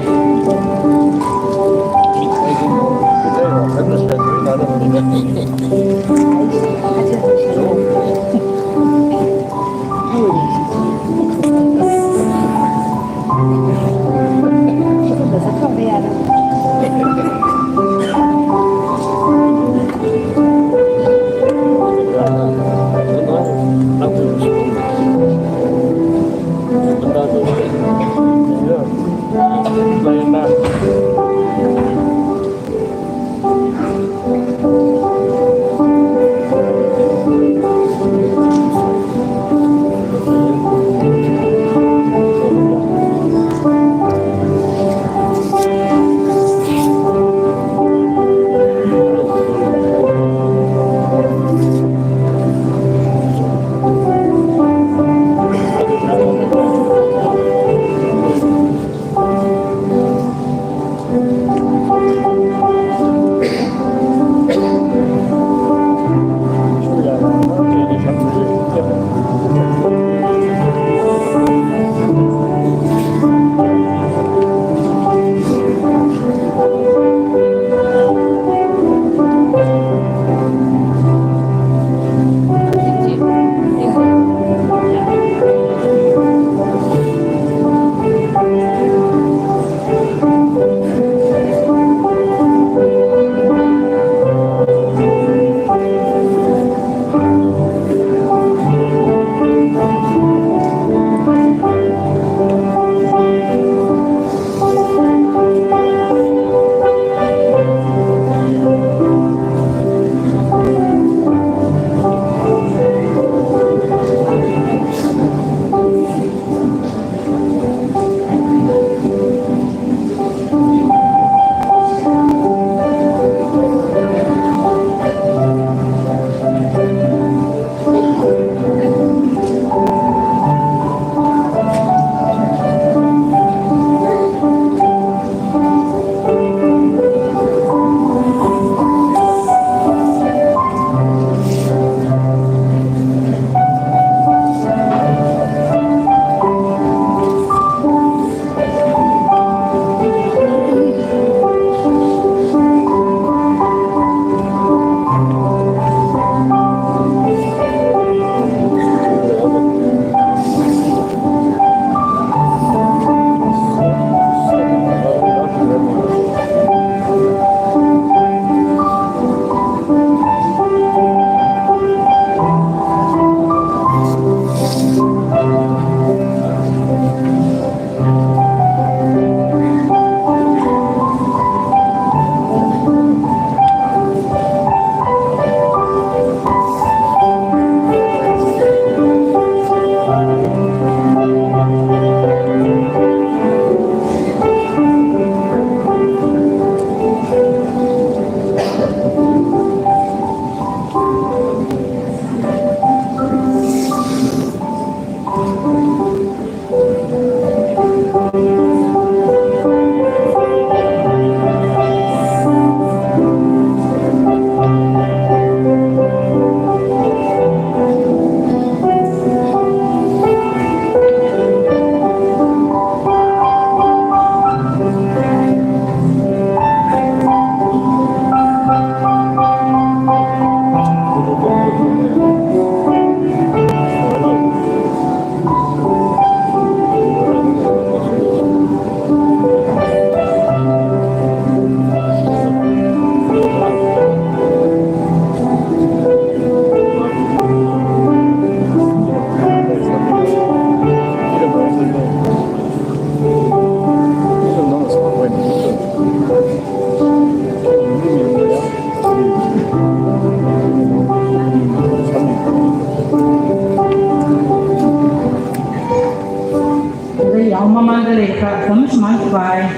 Kamus man by,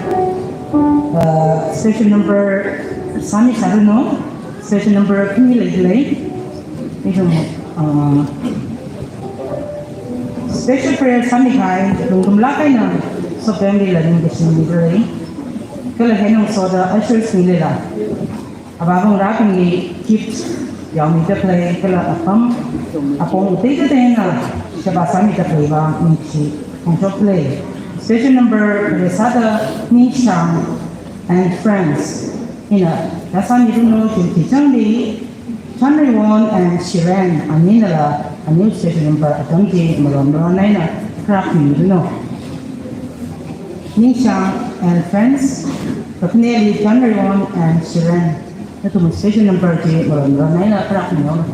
uh, special number sāmi sāranu, special number khani leilei. Ithum, uh, special prayer sāmikahai, lungthumlāk eina shokdalei, ningkashi milei. Kala hi ngasoda ushers milila. Avāva̱ ngarābingli gift yaomida khalei kala apam apong teiteiteina sheba sāmida khaleiva ningshi phongshok khalei. Special number kharei sāda Ningshang and friends. Ina, da sāmiranu June kachangli, Chanreiwon and Shiren, aninala, ani special number atam chi maron maron eina kharā khuimiranu. Ningshang and friends, kakhaneli Chanreiwon and Shiren. Nathum special number chi maron maron eina kharā khuimiranu.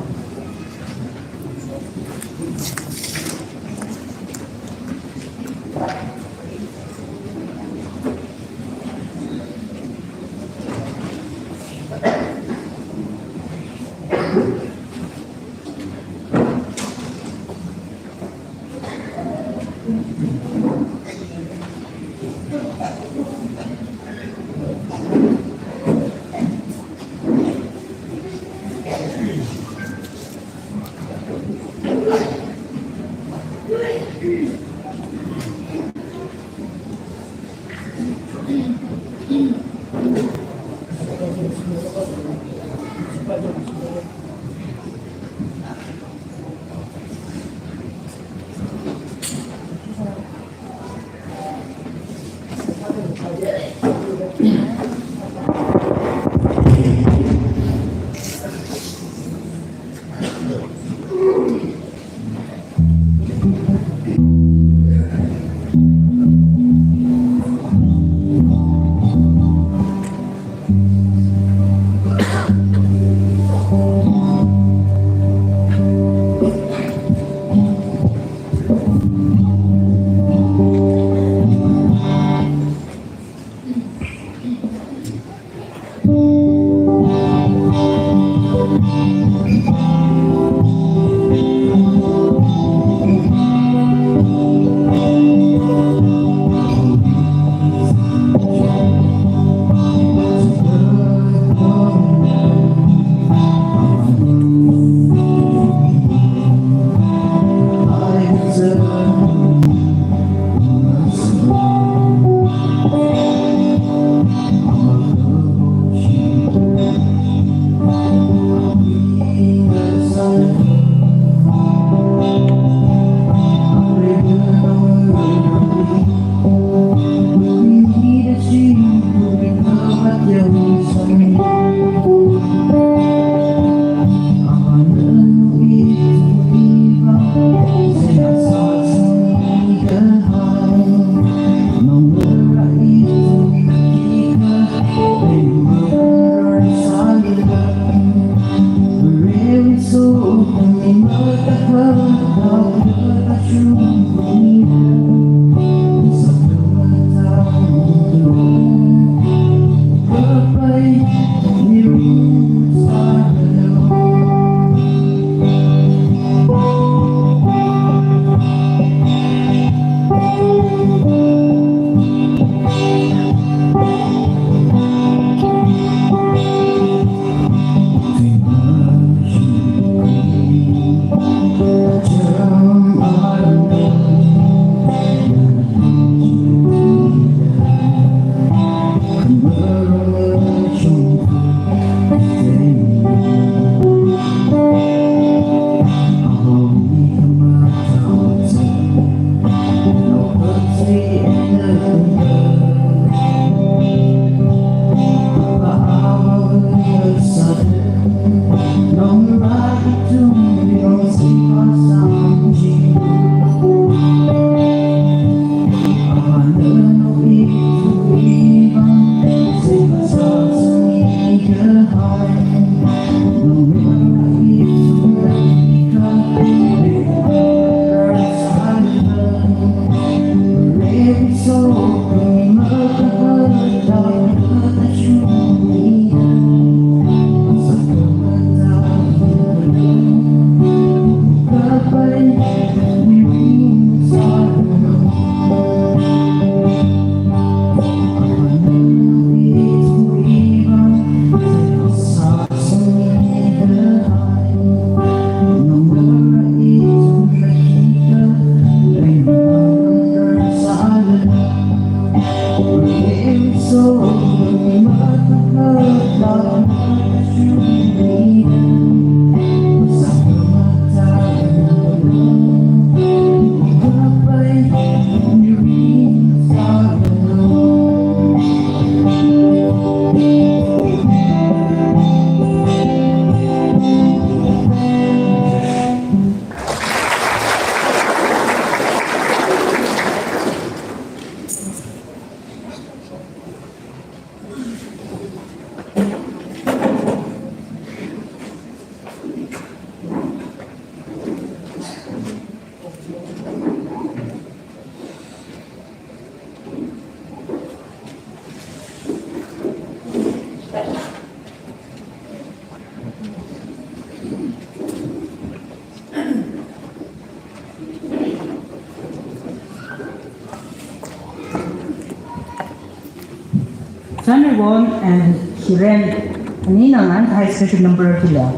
Sunny Won and Shiren, anina ngahānthei special number chila.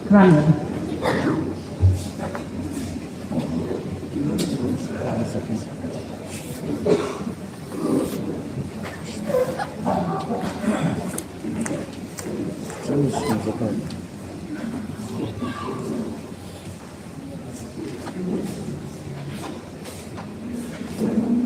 Rami. Thank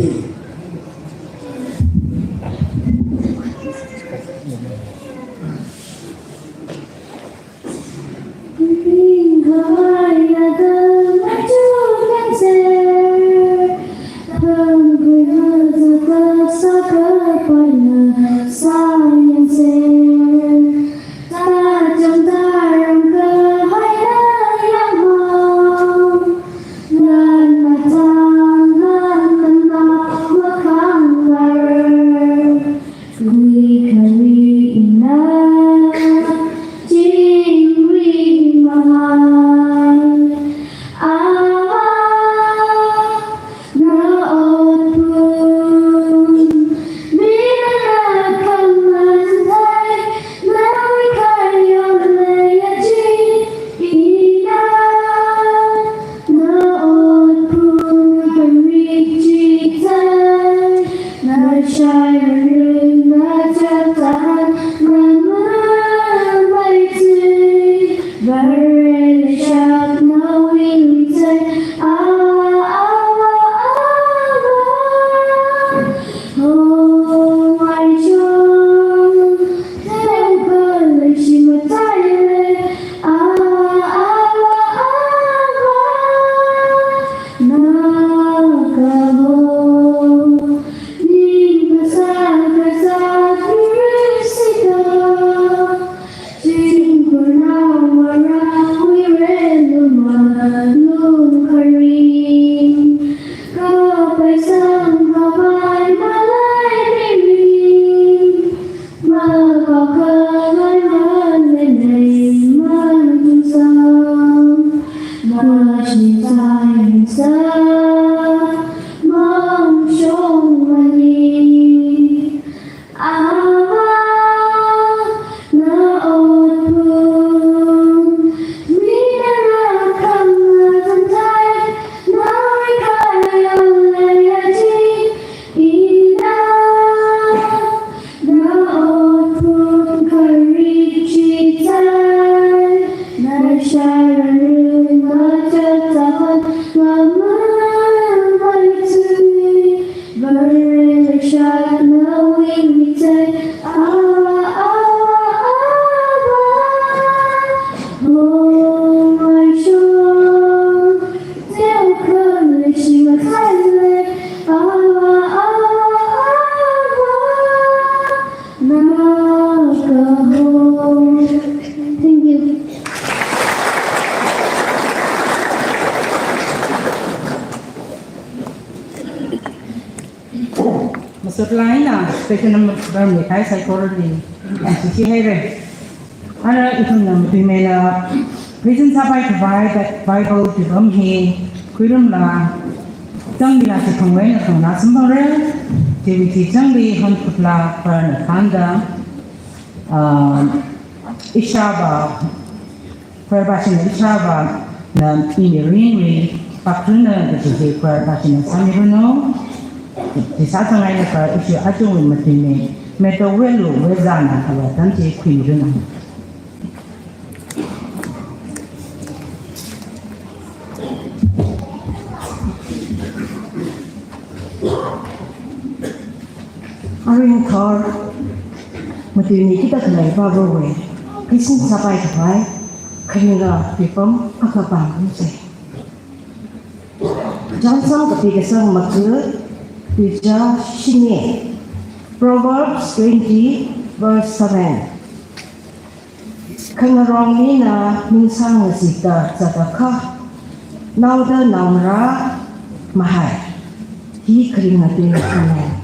you. Masot laina special number mi kai psychology and sisi haire. Ara ithumna matuimeila present sāpai khavai Bible tuipam hi khuirumla, changmila chiphangwui eina khangna samphangre. Chiwui chi changli hankhutla pharana thānda, ah, ishāvā, pharvāshina ishāvāna ini ringri pakhruna kaji hi pharvāshina sāmiranu. Chi sāzang eina phar ishi achungwui matuimei Meto Welu Wezana kala tan chi khuiranu. Aring thor, matuimei kita khalei Bible wui present sāpai khavai, kharinga tuipam akha pāngkhuisa. Chānsam kapi kasang maga, tuizā shini. Proverbs twenty verse seven. Khangarong mina mingsang ngazikta zatakha, naoda naongarā mahai. Hi kharinga tuina. Amen.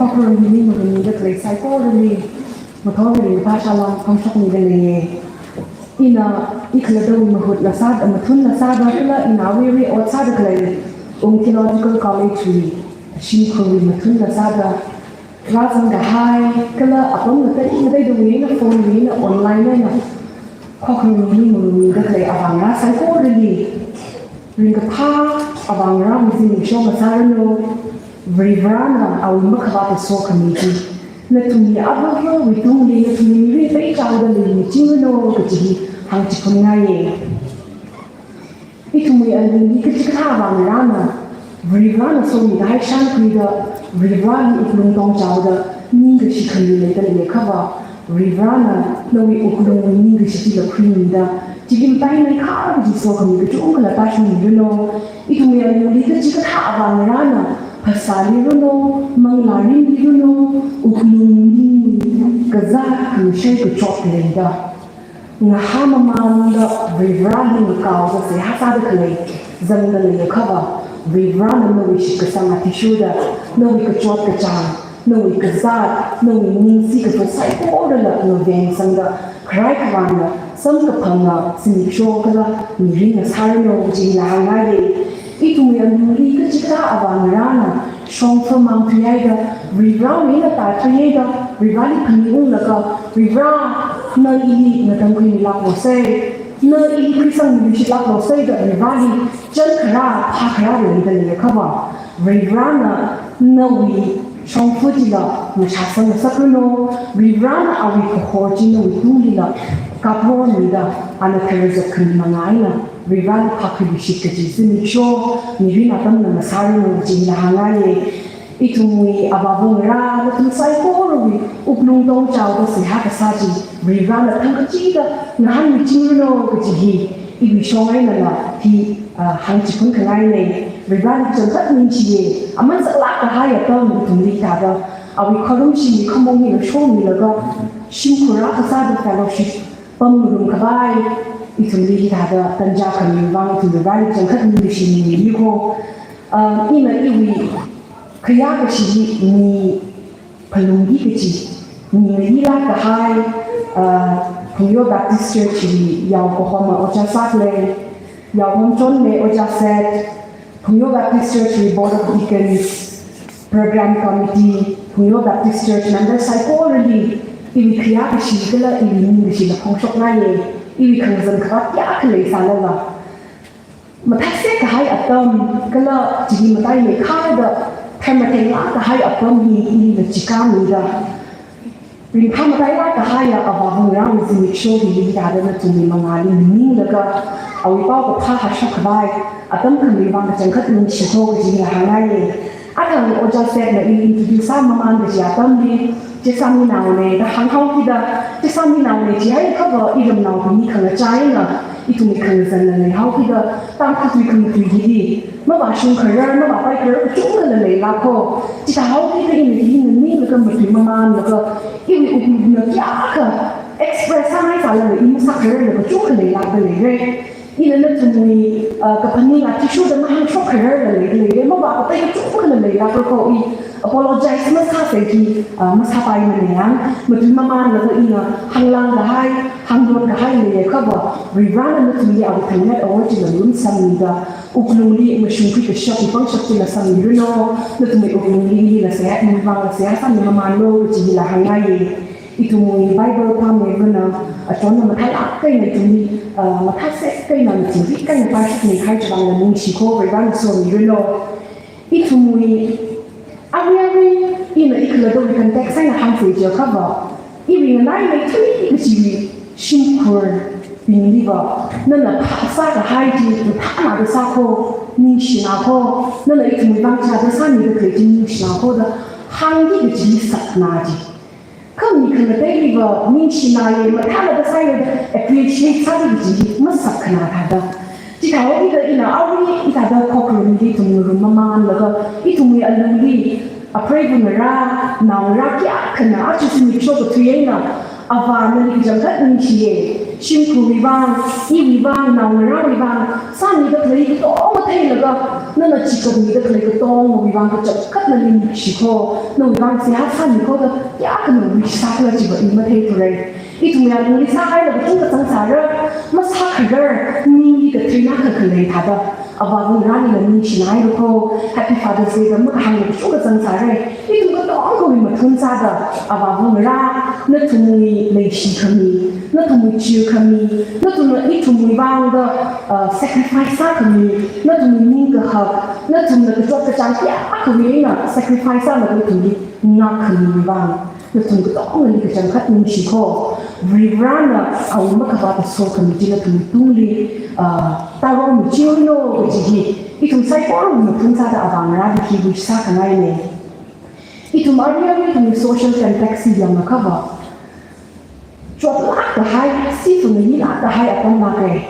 Khokharumli malung mida khalei saikorali, mathorali pāshala pamshokmida leiya. Ina, i khalattawui mahutla sāda, mathunla sāda, kala ina awui ot sāda khalei Ung Theological College wui shimkhurwui mathunla sāda, rāzangkahai, kala apam ngatei ngateida wui eina, phone wui eina, online eina, Khokharumli malung mida khalei avāngarā saikorali ringkaphā avāngarā mizim shong ngasāranu. Varivarana awui makhavāta sokhami chi nathumli avāvawui tungli nathumli mirin peichaoda leimichingranu kaji hi hāngchiphunngaiya. Ithumwui alungli kachikathā avāngarāna Varivarana somida haishankhuida, Varivarali wuklung tongchaoda, ningkashi khami leida leiakhava, Varivarana nawui wuklungwui ningkashi chila khuimida, chili mataimeikhar kaji sokhami kachungkhala tāshungmiranu. Ithumwui alungli kachikathā avāngarāna, phasāliranu, manglārinliranu, wuklung ningwui kazā kashai kachot leida, Ngahā mamānda Varivarāli ngakaoda seihā sāda khalei zangda leiakhava, Varivarāna nawui shitkasang athishurda, nawui kachot kachāng, nawui kazāt, nawui ningshi kazat saikorala ngavengsangda, kharai khavāna, samkaphangna, zimiksho kala mirinna sāranu kaji hāngngaiye. Ithumwui alungli kachikathā avāngarāna shongfa mang thuihaida, Varivarāwui eina tāthuihaida, Varivarāli phaningunglaga, Varivarā, na ili ngatamkhuimilāklo sei, na ili khuisangmiluishitlāklo sei da Varivarāli chankharā, phākharā leida leiakhava, Varivarāna nawui shongfa chila mashāsang ngasakranu, Varivarāna awui kahor chi nawui tunglila kapromida, ana tharazat khami manga eina Varivarāli phākhuiluishit kaji zimiksho, mirin atamna masāranu kaji hāngngaiye. Ithumwui avāvangarā, nathum saikorawui wuklung tongchaoda seihā kasā chi, Varivarāna thangkachida ngahānmichingranu kaji hi, iwui shong einala hi, ah, hāngchiphun khangaine. Varivarāli changkhat ningshiye, aman saklāk kahai atam ithumli thāda, awui kharumshimli khamong hina shongmilaga, shimkhur akha sāda fellowship pamngarum khavai, ithumli hithāda tanja khamiwui vang ithum Varivarāli changkhat ningshimiko. Ah, ina iwui khayākashi hi mi phalungki kaji, mi ngalilāk kahai, ah, Phungyo Baptist Church wui yao kahoma ojā Sakleng, yao homchonme ojā Set, Phungyo Baptist Church wui Board of Deacons, Program Committee, Phungyo Baptist Church member saikorali, iwui khayākashi kala iwui ningkashila phongshokngaiye, iwui khangazan khavāt kayākha leisālala, mathāsek kahai atam kala chili mataimeikharda, tharmatheinglāk kahai apam hi ina chikāmida, ringphāmatailāk kahaiya avāvangarāwui zimiksho hili thāda nathumwui mangāli maninglaga, awui paokaphā hāshok khavai atam khamiwui vang kachangkhat ningshiko kaji hāngngaiye. Athang ojā Setna ili introduce sāmamān kaji atamli, Chesāminaone da hānghaokida, Chesāminaone jihaiakhava iramnao khani khangachā eina, ithumwui khangazanla leihaokida, Tangkhulwui khangatui hili mavāshungkharar, mavāpaikharar kachungkhala leilāko. Chithāhaokida ina hi nganinglaga matuimamānlaga, iwui wuklungna kayākha express sāngaisālala i masākhararla kachungkha leilākda leire. Ina nathumwui, ah, kaphaning athishurda mahāngshok khararla leida leire, mavākapei kachungkhala leilākrako, i apologize masāsei hi, ah, masāpaimane yang, matuimamānlaga ina hānglāng kahai, hāngdon kahai leiakhava, Varivarāna nathumli awui thangmet awor chila malung sangmida, wuklungli mashungkhui kashapwui pangshap chila sangmiranu, nathumwui wuklungli ilila seihā, iwui vangla seihā sāmimamānlu kaji hila hāngngaiye. Ithumwui Bible pāmeiva, achonna mathālāk eina ithumli, ah, mathāsek eina mathingrik eina pāshapmeikahai chivangla ningshiko, Varivarāna somiranu. Ithumwui, arui arui, ina ikhalatowui context eina hāngsei jiakhava, iwui nganaimeithui kajiwui shimkhurbingliva, nana phāsā kahai chi mathānada sāko, ningshinako, nana ithumwui vang chithāda sāmida khalei chi ningshinako da hāngki kaji sakna chi. Kha mi khangateiliva ningshinaye, mathānada sāye da appreciate sāki kaji masak khanā thāda. Chithāhaokida ina arui hithāda khokharumli ithum ngarummamānlaga, ithumwui alungli apreiva ngarā, naongarā kayākhana aja zimiksho kathui eina, Avā nali kachangkhat ningshiye, shimkhurwui vang, iwui vang, naongarāwui vang, sāmida khalei katonga theilaga, nana chikatmida khalei katongawui vang kachangkhat nali ningshiko, nawui vang seihā sāmiko da, kayākha nawui sākhala chiva i matheithurei. Ithumwui alungli sāhaila kachungkha zangsāra, masākharar, ningli katheinakha khalei thāda. Avāva ngarāli ningshinailuko, Happy Father's Day da makahāngla kachungkha zangsāra. Ithum katongawui mathun sāda, avāva ngarā, nathumwui leishikhami, nathumwui chirkhami, nathumna ithumwui vangda, uh, sacrifice sākhami, nathumwui ningkahak, nathumna kachot kachāng kayākhawui eina sacrifice sālaga ithumli ngākkhamiwui vang, nathum katongali kachangkhat ningshiko. Varivarāna awui makhavāta sokhami chi nathumwui tungli, ah, tāromichingranu kaji hi, ithum saikorawui mathun sāda avā ngarāli hi wish sākhangaine. Ithum arui arui ithumwui social context hi yangakhava, chotlāk kahai, sifungli lāk kahai apam lāke.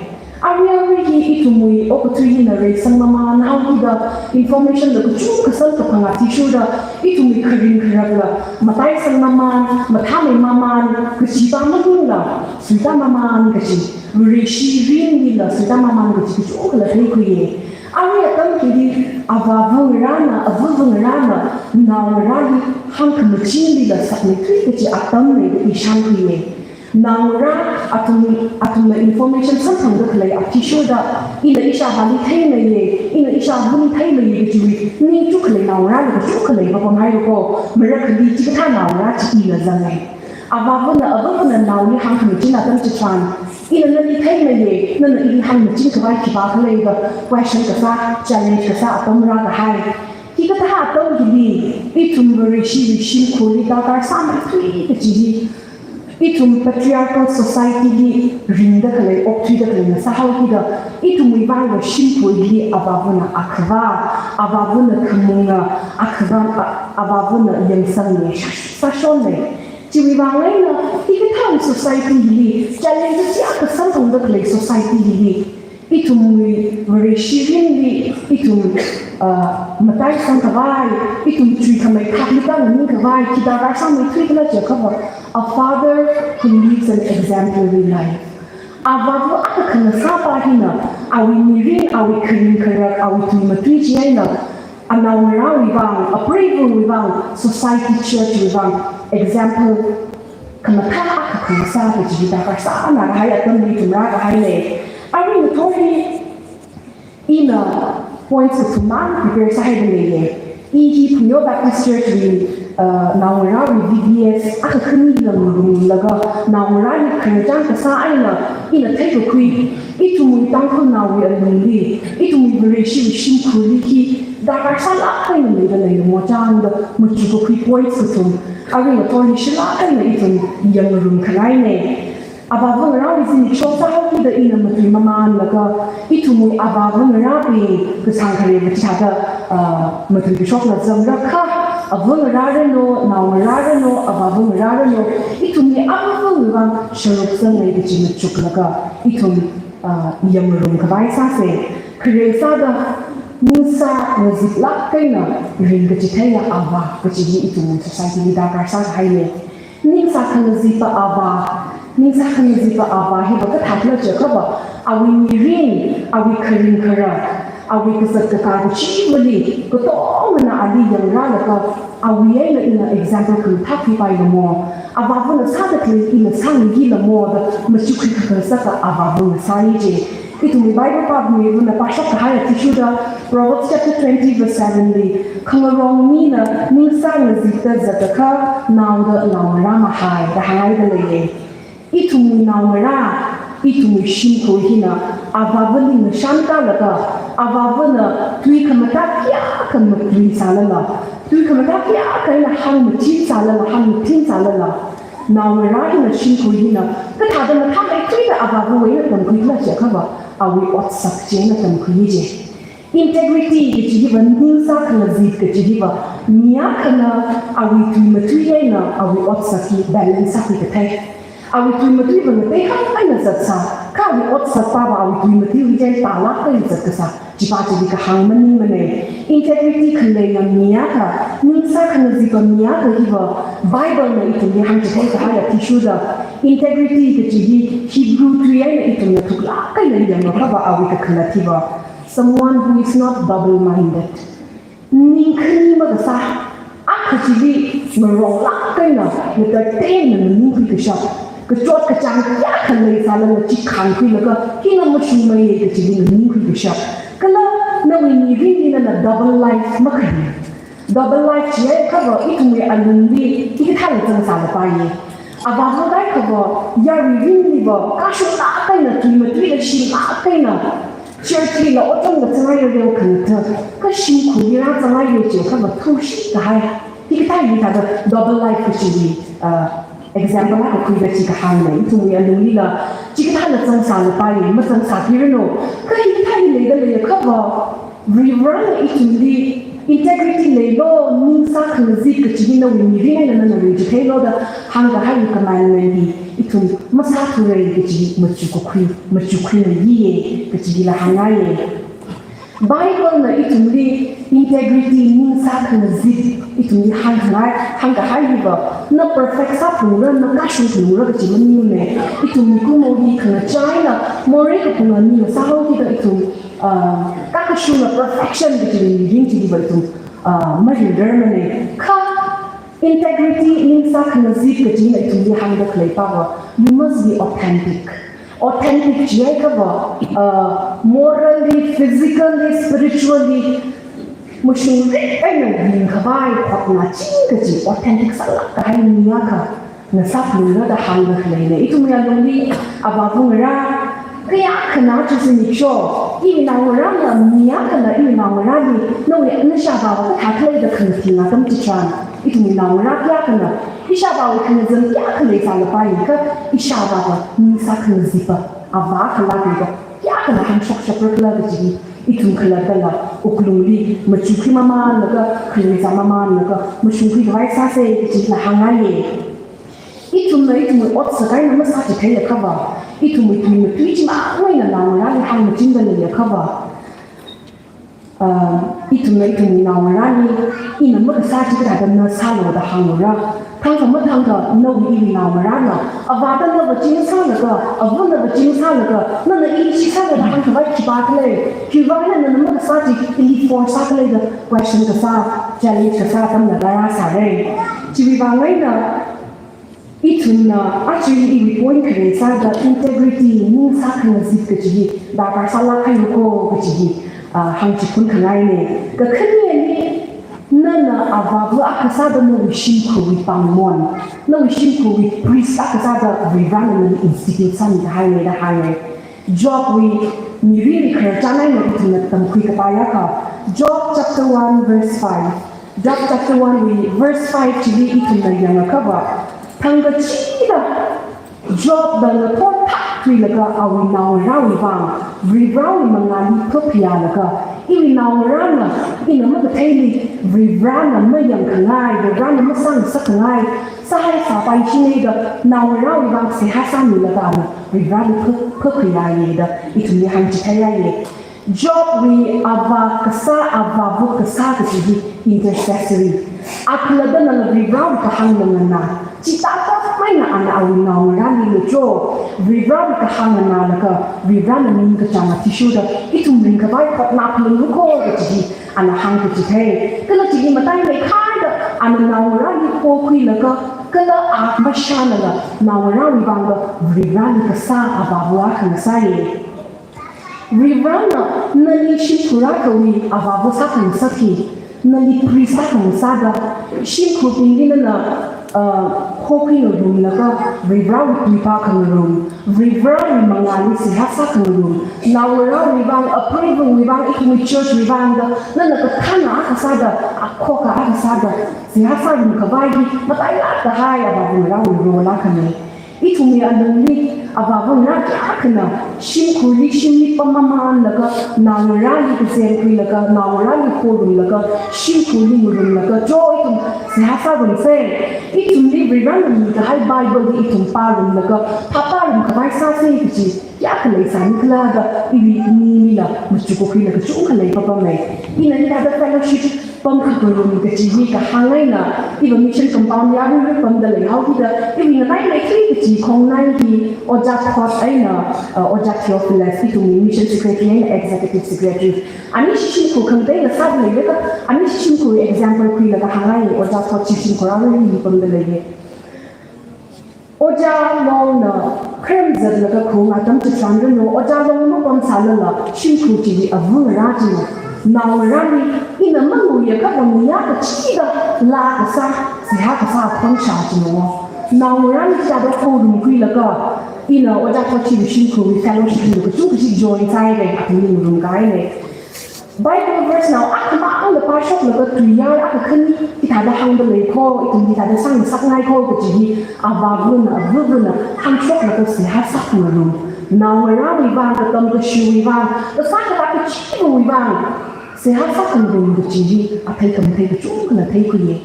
Arui arui hi ithumwui okathui hina reisang mamān haokida information la kachungkha samkaphang athishurda ithumwui kharing kharakla mataisang mamān, mathāmei mamān, kachipa malungla suita mamān kachi, Vareshi ringlila suita mamān kachi kachungkhala theikhuiya. Arui atam hili avāva ngarāna, avāva ngarāna naongarāli hāngkhamachinlila sakmeithui kachi atamna da i shānkhuiya. Naongarā athum, athumna information samphangda khalei athishurda, ina ishāvāli theimeiya, ina ishāvali theimeiya kachiwui ningchuk khalei naongarāla kachungkha leipapam haira ko, marakhali chikathā naongarā chi ila zanga. Avāvana, avāvana naoli hāngkhamachin atam chitharan, ina nali theimeiya, nana ili hāngmachin khavai khipākhala da question kasā, challenge kasā atam rākahai. Hikathā atam hili, ithum Vareshiwui shimkhurli darkar sāmeithui kachi hi, ithum patriarchal society li ringda khalei, okthuida khaleina sāhaokida, ithumwui vangva shimkhurli avāvana akhava, avāvana khamunga, akhava, a-, avāvana yangsangna, sā-, sāshonna. Chiwui vang eina, hikathā society hili, challenge kayākha samphangda khalei society hili, ithumwui Vareshi ringli, ithum, ah, mataisang khavai, ithum chuikhamei thakli kanganing khavai, khi darkar sāmeithuikhala jiakhava, a father who lives an exemplary life. Avāva akha khangasāpa hina, awui mirin, awui kharing kharak, awui tui matui chi eina, anaongarāwui vang, apreivawui vang, society church wui vang, example khamathā akha khangasā kachi darkar sāna kahai atamli ithum rākahaina. Arui ngathor hi ina points kathum mang prepare sāhaida leiya. I hi Phungyo Baptist Church wui, uh, naongarāwui V B S akha khanila ngarumlaga, naongarāli khararchān kasā eina ina theikakhui, ithumwui Tangkhulnaowui alungli, ithumwui Vareshiwui shimkhurli khi darkar sālāk eina leida leilamo chāngda machukakhui points kathum, arui ngathor hi shilāk eina ithum yangngarum khanaina. Avāva ngarāwui zimiksho sāhaokida ina matui mamānlaga, ithumwui avāva ngarābing kasāng khareva chithāda, ah, matui kashokla zangrakha, ava ngarā ranu, nao ngarā ranu, avāva ngarā ranu, ithumli avāvawui vang sharuk zangngai kachi machuklaga, ithum, ah, yangngarum khavai sāsa. Khare sāda, ningsā ngaziplāk eina ringkachitheiya avā kachi hi ithum society li darkar sākahaina. Ningsā khangazipa avā, ningsā khangazipa avā hiva kathākhala jiakhava, awui mirin, awui kharing kharak, awui kazat kakā kachivali, katongana ali yangrālaga, awui eina ina example khamathā khuipailamo, avāvana sāda khalei ina sāngailamo da machukkhui kakhangasaka avāvana sāi je. Ithumwui Bible pāmivana pāshap kahai athishurda, Proverbs chapter twenty verse seven li, khangarong mina ningsā ngazipda zatakha, naoda naongarā mahai, da hāngngaida leiya. Ithumwui naongarā, ithumwui shimkhur hina, avāvali ngashan kalaga, avāvana tui khamathā kayākha matuisālala, tui khamathā kayākha eina hāngmachinsālala, hāngmathinsālala, naongarā hina, shimkhur hina, kathāda mathāmeithuida avāvawui eina tamkhuikhala jiakhava, awui otsak chi eina tamkhui je. Integrity kachi hiva, ningsā khangazip kachi hiva, mi akhana awui tui matui eina awui otsak hi balance sākhui kathei. Awui tui matuiva ngateikha eina zatsā, kha awui otsakpava awui tui matuiwui chien tālāk eina zatkasā. Chipa chili kahāng maningmana. Integrity khaleiya mi akha, ningsā khangazipa mi akha hiva, Bible na ithumli hāngchithei kahai athishurda, integrity kachi hi Hebrew tui eina ithumna thuklāk eina yanglakhava awui kakhalat hiva, someone who is not double-minded. Ning khani makasā, akha chili ngaronglāk eina, ngatatengna nganingkhui kashap, kachot kachāng kayākha leisālala chikhāngkhuilaga, hina mashungmeiya kachili nganingkhui kashap. Kala nawui mirinli nana double life makhani. Double life jiakhava ithumwui alungli hikathāla zangsālapaiya. Avāva kaikhava, yarui ringliva, kashunglāk eina, tui matuila shilāk eina, church lila otongla zangai rareo khangatha, kha shimkhurli rāzangai jiakhava thushi kahai. Hikathā hithāda double life kachiwui, ah, example akha khuida chi kahāngna. Ithumwui alunglila chikathāla zangsālapaiya, mazangsāki ranu. Kha hikathā hi leida leiakhava, Varivarana ithumli Integrity leilo, ning sākhangazip kachi hi nawui mirin eina nana ringchitheilu da hāngkahai commandment hi ithum masāthura kachi machukakhui, machukakhui leiya kachi hila hāngngaiya. Bible na ithumli integrity, ning sākhangazip, ithumli hāngkhangai, hāngkahai hiva, na perfect sāphalungra, na kashung phalungra kachi maningmana. Ithum mikumo hi khangachā eina morei kaphunga mina sāhaokida ithum, ah, kakashunga perfection kachi mirin chiliva ithum, ah, maringrarmana. Kha integrity, ning sākhangazip kachina ithumli hāngda khalei pava, you must be authentic. Authentic chiakha va, uh, morally, physically, spiritually, mashungrik eina ringkhavai hotnaching kachi authentic sālāk kahai mi akha na sāphalungra da hāngda khaleina. Ithumwui alungli avāva ngarā kayākhana chi sinicho, iwui naongarāna, mi akhana iwui naongarāli, nawui nashāvāva kathā khalei da khangathing atam chitharan, ithumwui naongarā kayākhana ishāvāwui khangazan kayākha leisālapai kha, ishāvāva ning sākhangazipa avā khalākla kayākhana hāngshokshapra khala kachi hi ithum khalattala wuklungli machukhui mamanlaga, khalei zā mamanlaga mashungkhui khavai sāsa kachila hāngngaiya. Ithumna ithumwui otsak eina masāchitheiakha va, ithumwui tui matui chimang eina naongarāli hāngmachinda leiakha va, ah, ithumna ithumwui naongarāli, ina makasā chi kathāda na sālu da hāngura. Thangkha mathangkha nawui iwui naongarāna, avāda na vāching sālaga, avana vāching sālaga, nana ili chi sālu da hāngkhavai khipā khalei, khiwuivang eina nana makasā chi ili force sākhalei da question kasā, challenge kasā atamla rārāsāra. Chiwuivang eina, ithumna aja iwui point khare sāda integrity, ning sākhangazip kachi hi darkar sālāk kahai ko kachi hi, ah, hāngchiphun khangaina. Kakhaneli, nana avāva akha sāda nawui shimkhurwui pāngmon, nawui shimkhurwui priest akha sāda Varivarana nali institute sāmi kahaina da hānga. Jobwui mirinli khararchan eina ithumna tamkhui kapaiakha, Job chapter one verse five. Job chapter one wui verse five chili ithumna yangakha va, thangkachida Jobna ngathor thākkhuilaga awui naongarāwui vang Varivarawui mangāli phaphayālaga, iwui naongarāna, ina makatheili Varivarana mayangkhangai, Varivarana masāngasakkhangai sāhai sāpai china da naongarāwui vang seihā sāmilaga ana Varivarali pha-, phaphayāya da ithumli hāngchitheiya. Jobwui avā kasā, avāva kasā kachi hi intercessory. Akhalattana Varivarawui kahāng manganā, chithākha maina ana awui naongarāli lucho, Varivarawui kahāng nganālaga, Varivarana ningkachāng athishurda ithum ringkhavai hotnaphalunglu ko kachi hi ana hāngkachithei. Kala chili mataimei khaida ana naongarāli hokhuilaga, kala a mashānala naongarāwui vangva Varivarali kasā avāva akha ngasāya. Varivarana nali shimkhur akhawui avāva sākhangasak hi, nali priest sākhangasakda, shimkhurbingli nana, ah, hokhuingarumlaga, Varivarawui tuipā khangarum, Varivarawui mangāli seihā sākhangarum, naongarāwui vang, apreiva̱wui vang, ithumwui church wui vangda, nana kathāna akha sāda, akhok akha sāda seihā sārum khavai hi matailāk kahai avāva ngarāwui role akhana. Ithumwui alungli avāva ngarā kayākhana shimkhurli shimli pam mamanlaga, naongarāli kazengkhuilaga, naongarāli horumlaga, shimkhurli ngarumlaga, cho ithum seihā sārumsa. Ithumli Varivarana mikahai Bible li ithum pārumlaga, phāpārum khavai sāsa kachi kayākha leisāni khala da iwui ninglila machukakhuila kachungkha leipapama. Ina hithāda fellowship pamkhangarum kachi hi kahāng eina, iva mission compound yaruirui pamda leihaokida, iwui nganaimei thri kachi khongnai hi Ojā Thot eina, uh, Ojā Theophilus, ithumwui mission secretary eina executive secretary. Anishi shimkhur khangatei ngasāda leilakha, anishi shimkhurwui example khuilaga hāngngai, Ojā Thot chi shimkhur aruirui pamda leiya. Ojā Longna kharam zatlaga khaung atam chitharan ranu, Ojā Long mapamsālala shimkhur chili avāva ngarā china, naongarāli ina manguiakha vang miya kachida laa kasā, seihā kasā akhon shā china. Naongarāli chithāda horumkhuilaga, ina Ojā Thot chiwui shimkhurwui fellowship li kachungkha chi join sāhaira, athumli ngarumkahaina. Bible verse nao akhamangla pāshoklaga tuiyār akha khani hithāda hāngda lei kho, ithum hithāda sāngasakngai kho kachi hi avāvana, avāvana hāngshoklaga seihā sākhangarum. Naongarāwui vang, katam kashiwui vang, kasā kata kachivawui vang seihā sākhangarum kachi hi athei khamathei kachungkhana theikhuiya.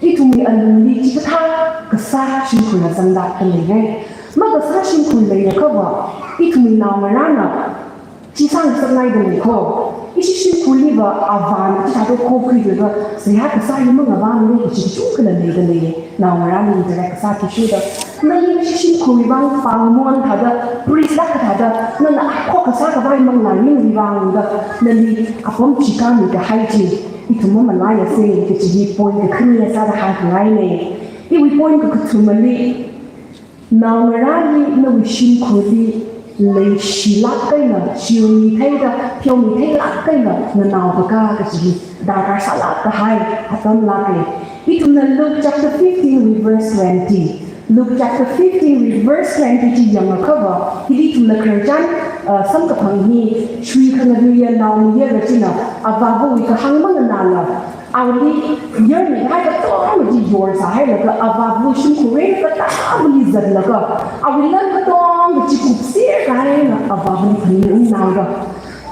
Ithumwui alungli chikathā kasā shimkhurna zangda khalei. Makasā shimkhur leilakhava, ithumwui naongarāna chi sāngasakngaidalei kho. Ishi shimkhurliva avāna chithāda khokhuilaga seihā kasā hi mangavāmara kachi kachungkhana leidalei. Naongarāli direct kasā athishurda, nali ishi shimkhurwui vang pāngmon thāda, priest la kathāda, nana akhok kasā khavai manglā ringwui vang da, nali apam chikāmi kahai chi ithum mamalaiasa kachi hi point kakhane sāda hāngkhangaina. Iwui point kakathumali, naongarāli nawui shimkhurli leishilāk eina, chirmitheida, pheomitheilāk eina nganao kakā kachi hi darkar sālāk kahai atam lāka. Ithumna Luke chapter fifteen wui verse twenty. Luke chapter fifteen wui verse twenty chi yangakhava, hili ithumna khararchan, uh, samkaphang hi, shuikhangaluiya naomayara china avāvawui kahāng manganāla, awuili yarmihai katonga chi yorsāhailaga, avāva shimkhur eina katāvali zatlaga, awui lan katonga chi kupser kahaina avāvali phaningungnaoda,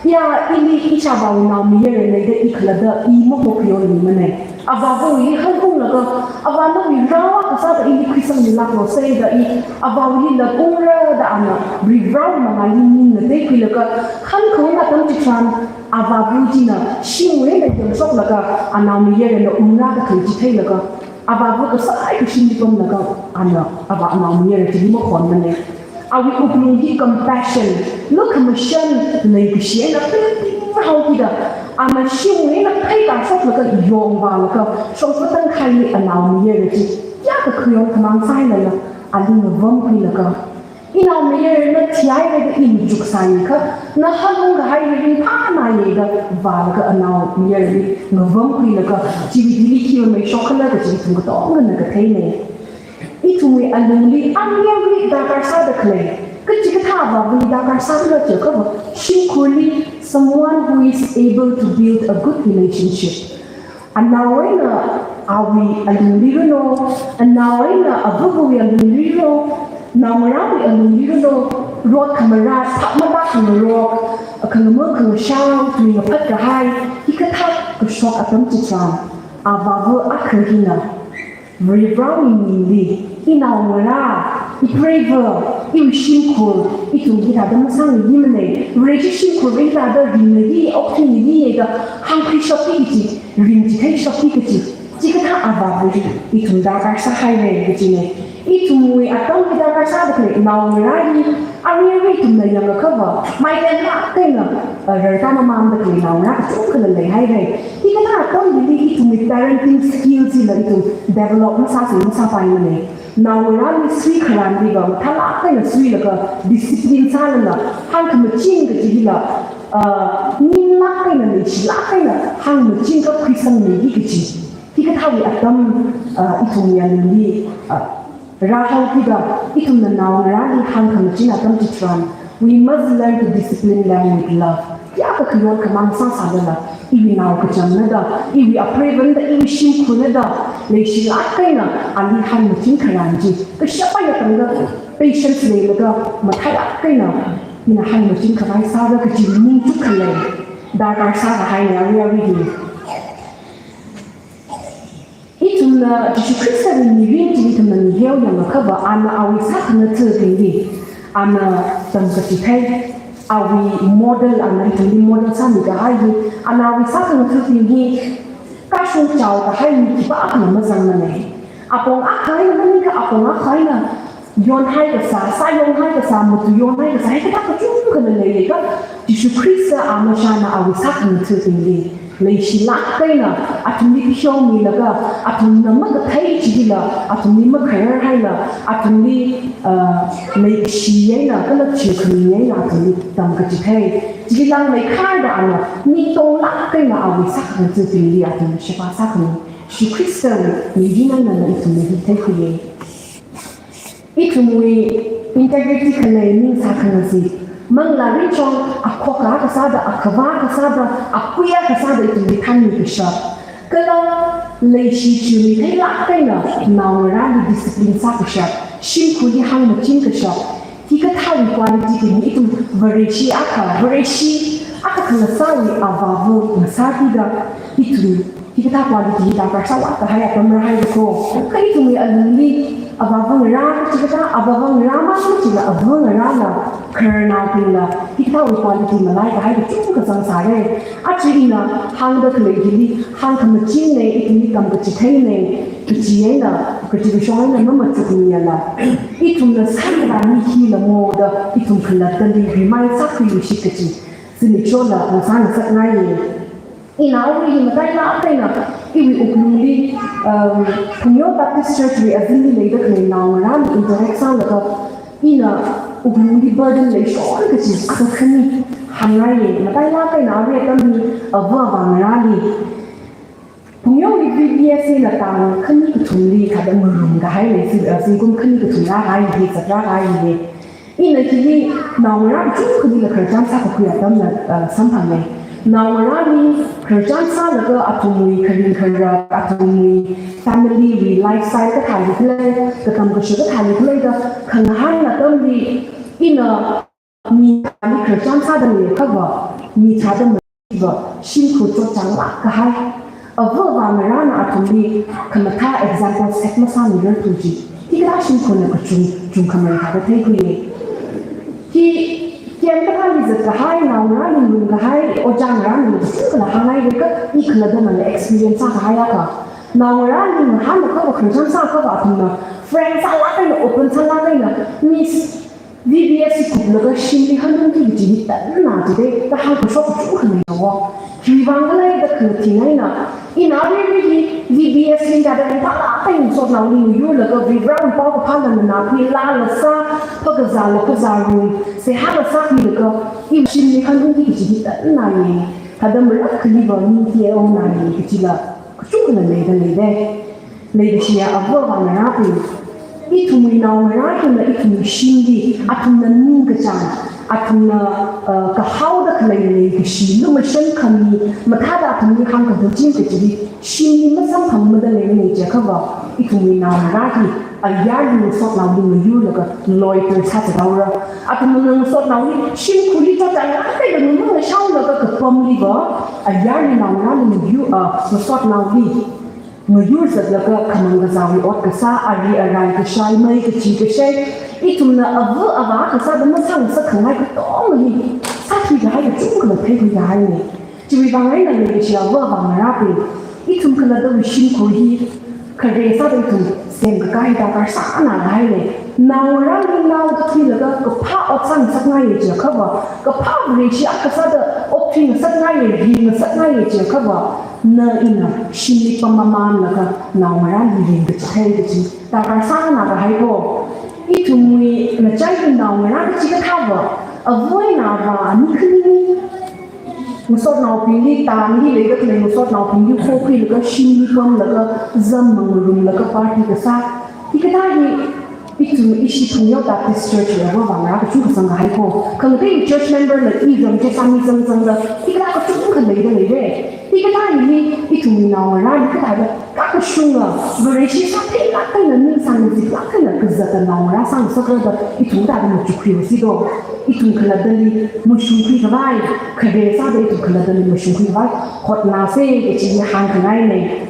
ya, ili ishāvāwui naomayarana da i khalatta i mahokhayonmana. Avāvawuili hanunglaga, avā nawui rao akha sāda ili khuisangmilāklo sāda i avāvali latungra da ana Varivarāwui mangāli ning ngateikhuilaga, hankaung atam chitharan, avāva china shimwui eina yangshoklaga, anaomayarana ungra kathei chi theilaga, avāva kasā eina shimli pamlaga, ana avā anaomayara chili mahonmana. Awui wuklungli compassion, lukhamashan, leikashi eina pemting haokida, ana shimwui eina phei tāshoklaga yongvālaga, shongfa tangkhaili anaomayara chi kayākha khayon khamāng sāhailala, ali ngavamkhuilaga, inaomayarana thihaira da i machuksāya kha, na hanung kahai hi ringphānaye da vālaga anaomayarali ngavamkhuilaga, chiwui thili khi mamei shokkhala kachi ithum katongana katheina. Ithumwui alungli aruirui darkar sāda khalei, kachikathā avāvali darkar sākhala jiakhava, shimkhurli someone who is able to build a good relationship. Anao eina awui alungli runo, anao eina avāvawui alungli runo, naongarāwui alungli runo, rot khamarā, sāp matak khangarok, khangama khangashao, tui ngaphat kahai, hikathā kashok atam chitharan, avāva akha hina Varivarāwui ningli, inaongarā, ipreiva, iwui shimkhur, ithum hithāda masāngayimana, Vareshi shimkhur hithāda ringayi, okthuingayi da hāngkhuishapki kachi, ringchitheishapki kachi, chikathā avāva hi ithum darkar sāhaira kachina. Ithumwui atamli darkar sāda khalei naongarā hi, aruirui ithumna yangakhava, mailenlāk eina, uh, rarda mamānda khalei naongarā kachungkhala leihaira. Hikathā atamlili ithumwui parenting skills hila ithum develop masāsei masāpaimana. Naongarāli sui kharānliva mathālāk eina suilaga discipline sālala, hāngkhamachin kachi hila, uh, ninglāk eina leishilāk eina hāngmachin khuisangmiya kachi. Hikathāwui atam, uh, ithumwui alungli, uh, rāhaokida, ithumna naongarāli hāngkhamachin atam chitharan, we must learn to discipline them with love. Kayākha khayon khamāng sāsālala, iwui nao kachamna da, iwui apreivana da, iwui shimkhurna da, leishilāk eina ali hāngmachin kharān chi kashap eina tangda, patience leilaga, mathālāk eina ina hāngmachin khavai sāra kachi ningchuk khalei darkar sākahaina aruirui hi. Ithumna Jishu Khristawui mirin chi ithumna miheo yangakhava, ana awui sākhangatha̱bingli ana tamkachithei, awui model, ana ithumli model sāmikahai hi, ana awui sākhangatha̱bing hi kashung chaokahai mi khipākhana mazangmana. Apong akha eina, maningakha apong akha eina yonhai kasā, sāyonhai kasā, matu yonhai kasā, hikathā kachungkhana leiya kha, Jishu Khrista amashana awui sākhangatha̱bingli leishilāk eina athumli pheomilaga, athumna makathei chi hila athumli makhararhaila, athumli, uh, leikashi eina kala chikhami eina athumli tamkachithei. Chili langmeikharda ana ningtonglāk eina awui sākhangatha̱bingli athum sheba sākhami. Jishu Khristawui mirin eina ithumna hi theikhuiya. Ithumwui integrity khalei ning sākhangazi, manglā ringchong, akhok akha sāda, akhavā akha sāda, akui akha sāda ithumli thanmi kashap, kala leishi chirmitheilāk eina naongarāli discipline sā kashap, shimkhurli hāngmachin kashap, hikathāwui quality bing hi ithum Vareshi akha, Vareshi akha ngasāwui avāva ngasākida, ithum hikathā quality hi darkar sālāk kahai atam rāhai ko. Kha ithumwui alungli avāva ngarā, kachikathā avāva ngarā machila ava ngarāla, khararnaobingla hikathāwui quality malai kahai kachungkha zangsāra. Aja ina hāngda khalei hili hāngkhamachinna, ithumli tamkachitheina, kachi eina, kachi kashong eina mamachukmiyala, ithumna sākharā mi hila mo da ithum khalattali rimai sākhuiluishit kachi zimikshola ngasā ngasakngaiya. Ina arui hi matailāk eina iwui wuklungli, um, Phungyo Baptist Church wui azingli leida khalei naongarāli interact sālaga, ina wuklungli burden leishon kachi akha khani hāngngaiya. Matailāk eina arui atam hi ava avā ngarāli Phungyowui V B S ina tang khani kathumli thāda ngarum kahai lei, si, uh, zingkum khani kathum rākahai hi, zat rākahai hi. Ina hili naongarā kachungkhali la khararchan sākakhui atamna, uh, samphanga. Naongarāli khararchan sālaga athumwui kharing kharak, athumwui family wui lifestyle kathāli khalei, katam kashu kathāli khalei da khangahān atamli, ina mi thāli khararchan sāda leiakhava, mi thāda mava, shimkhur chotchānglāk kahai. Ava avā ngarāna athumli khamathā example set masāmirarthu chi, hikathā shimkhurna kachung, chungkhamei thāda theikhuiya. Hi, kayāng kathāli zat kahai, naongarāli lung kahai, ojā ngarāna kachungkhala hāngngai, kha i khalattana experience sākahai akha. Naongarāli ngahānakhava, khararchan sāakhava athumna frank sālāk eina, open sālāk eina, Miss, V B S hi kuplaga shimli hanungki kaji hi tanna jida, da hāngkashok kachungkha leina wo. Khiwui vang khala da khalatthingaina, ina arui hi V B S li thāda ringphālāk eina ngasotnaoli ngayurlaga Varivarāwui paokaphāla nganākhui, laa la sā, phakazāla phazārum, seihāla sākhuilaga, iwui shimli hanungki kaji hi tannaya. Thāda marakhaliva mi tiya ongna ye kachila kachungkhala leida leida. Leikashiya ava avā ngarābing, ithumwui naongarā hina ithumwui shimli, athumna ningkachāng, athumna, uh, kahaoda khalei leikashi, lumashan khami, mathāda athumli hāngkhamachin kaji hi shimli masamphangmada leilei jiakhava, ithumwui naongarā hi ayarli ngasotnaoli ngayurlaga loiter sāzathaora. Athumna ngasotnaoli shimkhurli chotchānglāk eina nganāshaolaga kapamliva, ayarli naongarāli ngayu, uh, ngasotnaoli ngayurzatlaga khamang kazāwui ot kasā, ari arai kashai, mei kachi kashai, ithumna ava avā kasāda masāngasakkhangai katonga hi sākhuikahai kachungkhala theikhuikahaina. Chiwui vang eina leikashiya ava avā ngarābing, ithum khalattawui shimkhur hi khare sāda ithum semkakā hi darkar sānā kahaina. Naongarāli naoda thuilaga kaphā ot sāngasakngaiya jiakhava, kaphā Vareshi akha sāda okthuingasakngaiya, ringasakngaiya jiakhava, na ina shimli pammamanlaga naongarāli ringkachithei kaji darkar sānā kahai ko. Ithumwui ngachaiwui naongarā kachikathāva, ava eina avā ani khani, ngasotnaobingli, tangli leida khalei ngasotnaobingli khokhuilaga, shimli pamlaga, zam mangarumlaga party kasā, hikathā hi ithum ishi Phungyo Baptist Church wui ava avā ngarā kachungkha zangkahai ko. Khangatei church member la i ramchot sāmi zangzangda, hikathā kachungkha leida leira. Hikathā hili ithumwui naongarāli kathāda kakashunga, Vareshi sātheilāk eina, ningsāngnaziplāk eina kazata naongarā sāngasakra da ithum thāda machukkhuiusi do. Ithum khalattali mashungkhuikhavai, khare sāda ithum khalattali mashungkhuikhavai hotnāsa kaji hi hāngkhangaina.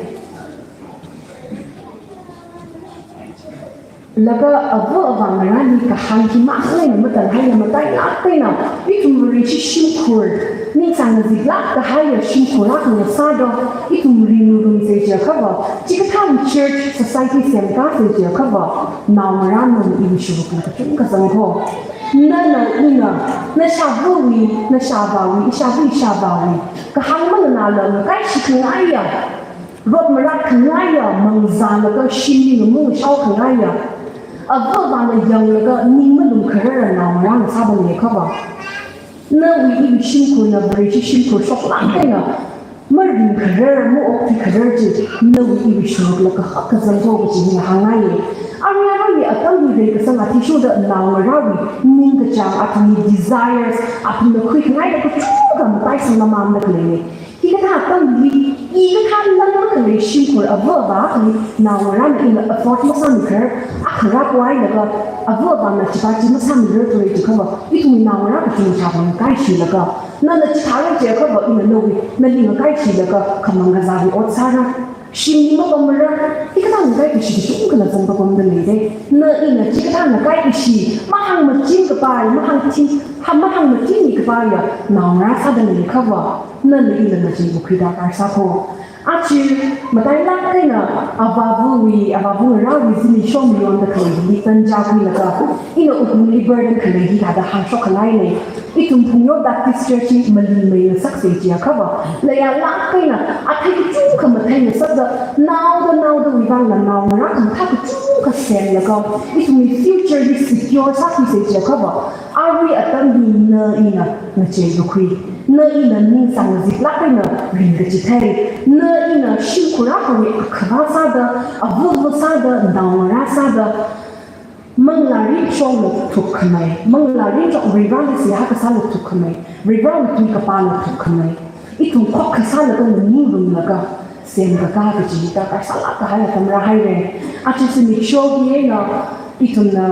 Laga ava avā ngarāli kahāng hi mang eina matanhaina, matailāk eina ithum Vareshi shimkhur, ningsāngnaziplāk kahaiya shimkhur akha ngasāda ithum ringarumsa jiakhava, chikathā church society semkāsa jiakhava, naongarā nawui iwui sharukla kachungkha zang ko. Nana ina, nashāvawui, nashāvāwui, ishāva ishāvāwui kahāng manganāla ngakaishikngaiya, rot maratkangaiya, mangzālaga shimli ngamu ngashaokangaiya, ava avāna yanglaga ning malumkharara naongarā ngasāda leiakhava, nawui iwui shimkhurna Vareshi shimkhur shoklāk eina maringkharar, maokthuikharar chi nawui iwui sharukla kahak kazang ko kaji hi hāngngaiya. Arui aruiwui atamli reikasang athishurda naongarāwui ningkachāng, athumwui desires, athumna khuikhangaila kachungkha mataisangmamanda khaleina. Hikathā atamli, i kathā lam Nawui shimkhur ava avāli naongarāna ina afford masāmikharar, akha rāpailaga ava avāna chipa chi masāmirar thura jiakhava, ithumwui naongarā kachungkha ngakaishilaga, nana chithāra jiakhava ina nawui, nali ngakaishilaga khamang kazāwui ot sāra. Shimli mapamra, hikathā ngakaikashi kachungkha zangpamda leira. Na ina chikathā ngakaikashi, mahāngmachingkapai, mahāngching, ha, mahāngmachingmi kapaiya naongarā sāda leiakhava, nana ina ngacheikakhui darkar sākho. Aja, matailāk eina avāvawui, avāva ngarāwui zimiksho mayonda khalei hili tanja khuilaga, ina Ukhrulli burden khalei hithāda hāngshok khaleina. Ithum Phungyo Baptist Church hi malung meingasaksa jiakhava, layālāk eina athei kachungkha matheingasakda, naoda naodawui vangla naongarā khamathā kachungkha semlaga, ithumwui future hi secure sākhuisa jiakhava, arui atam hi na ina ngacheikakhui, na ina ning sāngziklāk eina ringkachithei, na ina shimkhur akhawui akhava sāda, avava sāda, naongarā sāda, manglā ringshokla thukkhamei, manglā ringshok Varivarāli seihā kasāla thukkhamei, Varivarāwui tui kapāla thukkhamei. Ithum khokkha sālaga maningrumlaga semkakā kaji darkar sālāk kahai atam rāhaira. Aja zimiksho hi eina ithumna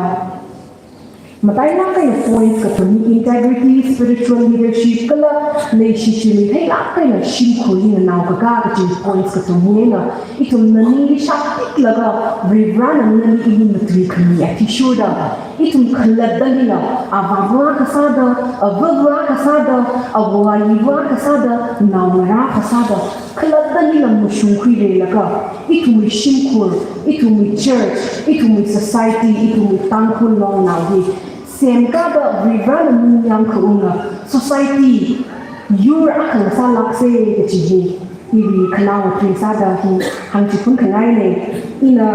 matailāk eina points kathum hi integrity, spiritual leadership kala leishichimei theilāk eina shimkhur hi nganaokakā kaji points kathum hi eina ithumna ningli shaptiklaga Varivarāna nali ili matuikhami athishurda, ithum khalatta leilala avāva kasāda, avava kasāda, ava ayiva kasāda, naongarā kasāda, khalatta leilala mashungkhuireilaga, ithumwui shimkhur, ithumwui church, ithumwui society, ithumwui Tangkhul longnao hi semkāda Varivarāna ningyāng khaunga society yur akha ngasālāksa kaji hi iwui khanaowa tui sāda hi hāngchiphun khaleina. Ina,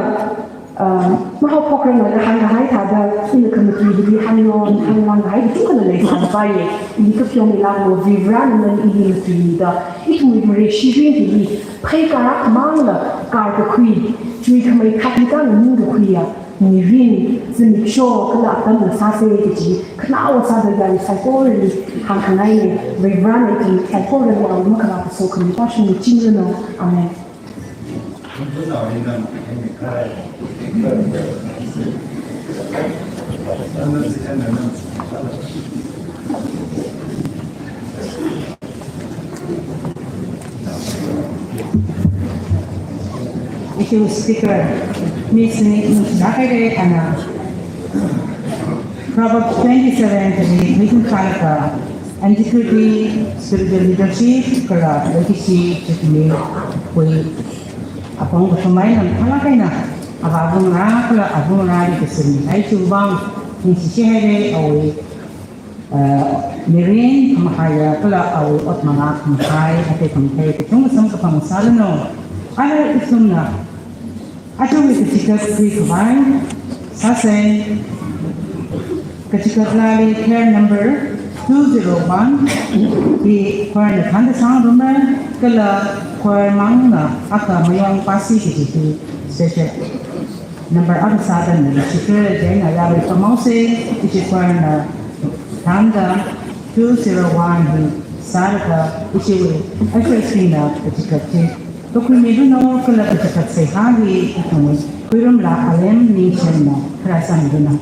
ah, mahaophokranglakha hāngkahai thāda, ina khamatui hili hānglo, hānglāngkahai kachungkhala leisāpaiya. Ili kapyong ilāklo, Varivarāna nali ili matuimida, ithumwui Vareshi mirin hili pheikar akhamangla karkakhui, chuikhamei khatli khanganingkakhuiya mirin, zimiksho kala atam ngasāsa kaji khanaowa sāda yarui saikorali hāngkhaleina. Varivarāna ithum saikorali awui makhalā kaso khami pāshungmichingranu. Amen. Thank you, Speaker. Miss Ni, Ni Nakaire, and, uh, Proverbs twenty-seven, the written character, integrity, spiritual leadership, kala legacy, chitmeiwui apong kathum eina, mathālāk eina avāva ngarā kala ava ngarāli kasem, ai chiwui vang ningshishi haira, awui, uh, mirin khamahaiya kala awui ot mangā khamahai, athei khamathei kachungkha samkaphang sāranu. Ara ithumna ajawui kachikat khuikhavai sāsa. Kachikat lali choir number two zero one hi choirna thānda sāngarumra, kala choir mangna akha Mayong Pasi kaji hi special number akha sāda nali shikra jaina yarui pamhaosa. Ishi choirna thānda two zero one hi sālaga ishiwui ushersbingna kachikat chi kakhuimiranu kala kachikat seihā hi ithumwui Khuirumla Alem Ningchenna kharā sāmiranu.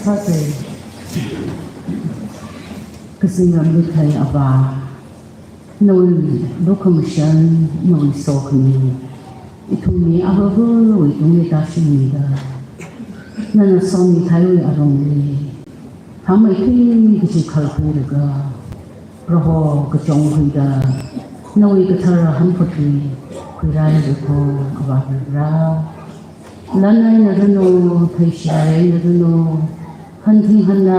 Sāse, kazingram luthei Avā, nawui lukhamashan, nawui sokhami, ithumli avāvawui tungli tāshungmida, nana somitheiwui alungli, hāngmeithui kaji khalkhuilaga, Proho kachungkhuida, nawui kathara hanphotwui khuirāra ko, Avā Varivara. Lan eina ranu, theishai eina ranu, hanthing hanna,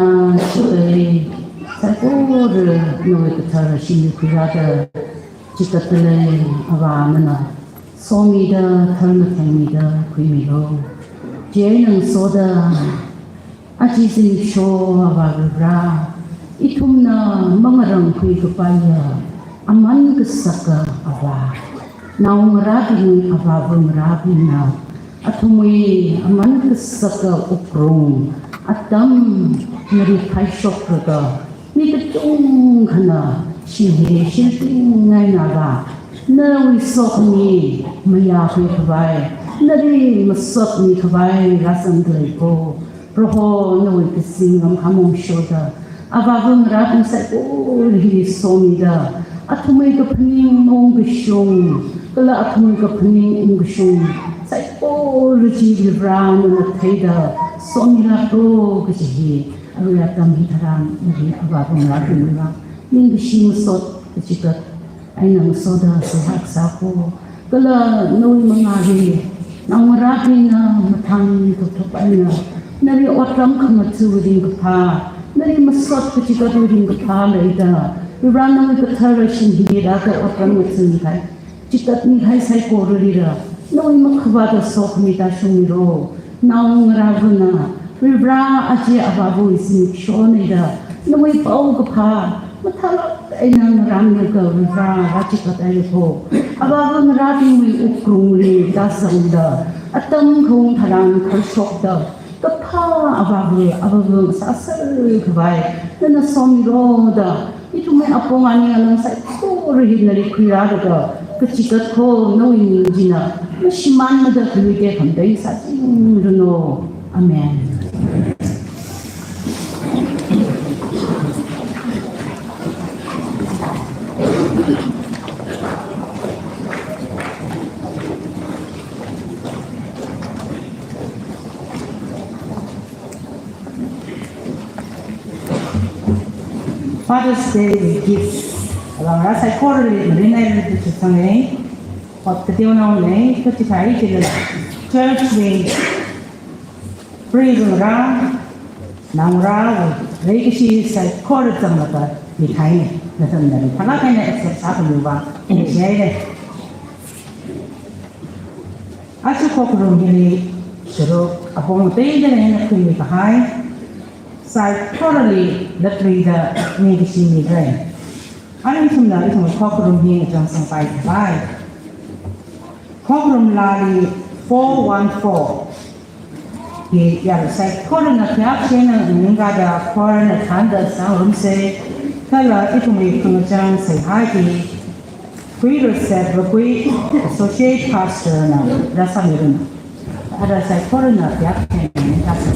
shitei, saikora nawui kathara shimli khuirāda, chikatda lei Avā, nana somida, tharmathengmida khuimilu. Chieina ngasoda, aja zimiksho Avā Varivara, ithumna mangarangkhui kapaiya aman kasaka Avā, naongarābing, avāvangarābingna athumwui aman kasaka wuklung atam nali phaishoklaga, mi kachungkhana shimli shimtingaina Avā, nawui sokhami mayākhui khavai, nali masotmi khavai rāzangda lei ko. Proho, nawui kazingram hamong shoda, avāvangarābing saikora hili somida, athumwui kaphaning ungkashung, kala athumwui kaphaning ungkashung saikora chi Varivara nana theida, somilāk ko kaji hi, arui atam hitharan nali avāvangarābingwui vang ningkashi masot kachikat eina ngasoda seihā sā ko. Kala nawui mangāli, naongarābingna mathān thupthup eina nali otram khangatha̱wui ringkaphā, nali masot kachikatwui ringkaphā leida, Varivara nawui kathara shim hili rāda otram ngatha̱mihai, chikatmihai saikoralila nawui makhavāta sokhami tāshungmilu. Naongarāvana, Varivara aja avāvawui zimikshona da, nawui paokaphā mathālāk eina ngarānlaga Varivara rāchikat haira ko. Avāvangarābingwui wuklungli tāzangda, atam khaung tharan kharshokda, kaphā avāva, avāva sāser khavai nana somilu da, ithumwui apong aning alang saikora hi nali khuirālaga kachikat ko, nawui ming china mashimānmada khaluite khamdai sāchingranu. Amen. Father's Day gift. Alang rā saikorali marinai rā tu chang e. Ot kateonaona, kachithai chila church wui president rā, naongarā, leikashi saikora zanglaga mithai ne. Nathumna phalāk eina accept sākhami vang ningshai ne. Aja khokharum hili sharuk apong teida eina khuimi kahai saikorali latluida ningkashi mira. Arui ithumna ithum khokharum hi ngachang sangpai khavai. Khokharum laali four one four hi yarui saikorana phayākashei eina nganingkada choir na thānda zangrumsa, kala ithumwui khangachang seihā hi Khuirasat Vakui, Associate Pastor na rāsāmiranu. Ara saikorana phayākashei eina ningkasa.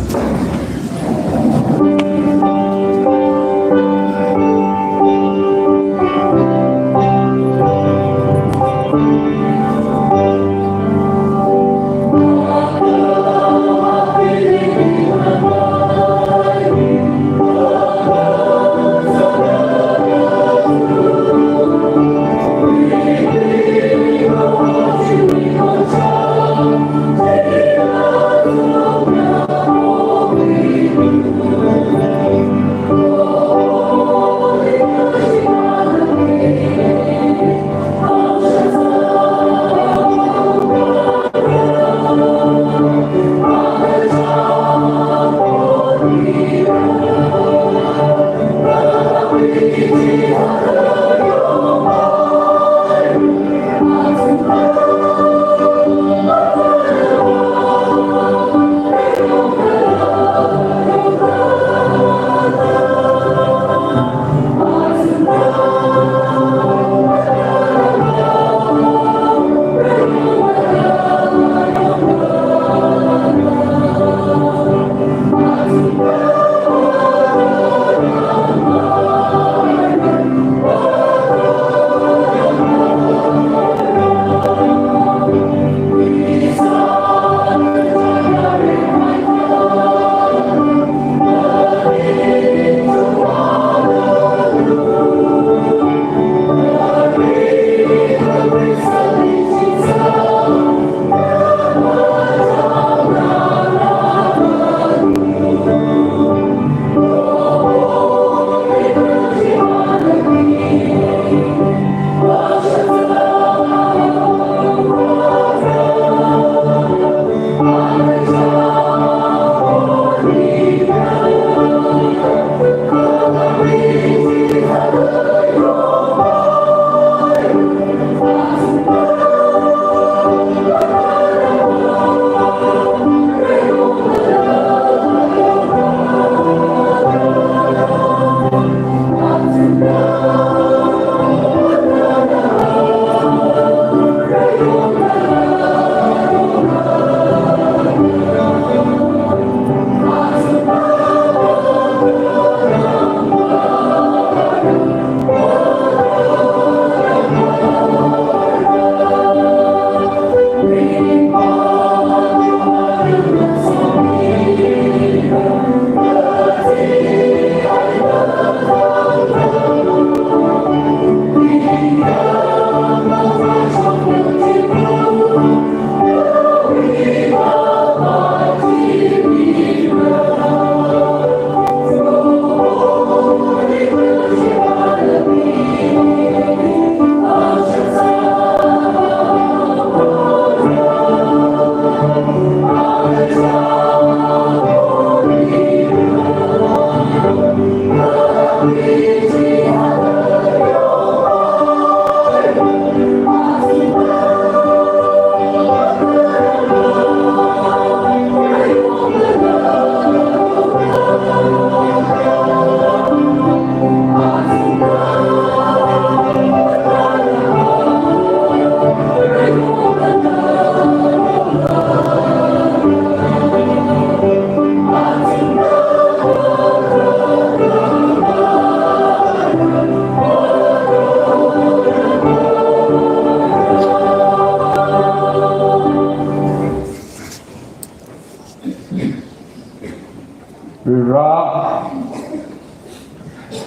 Ra,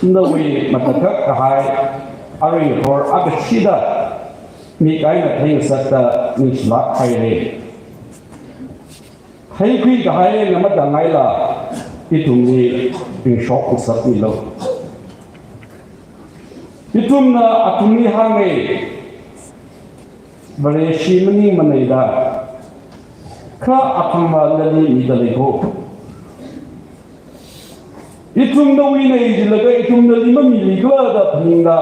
nawui matakhak kahai aruihon akashida mik eina theingasakta ningshilāk haira. Theikhui kahai eina madangaila ithumli ringshok ngasakmilu. Ithumna athumli hānga, Vareshi maningmanei da. kha athangva nali mida lei ko. Ithum nawuina jilaga ithum nali mamili khala da phaningda,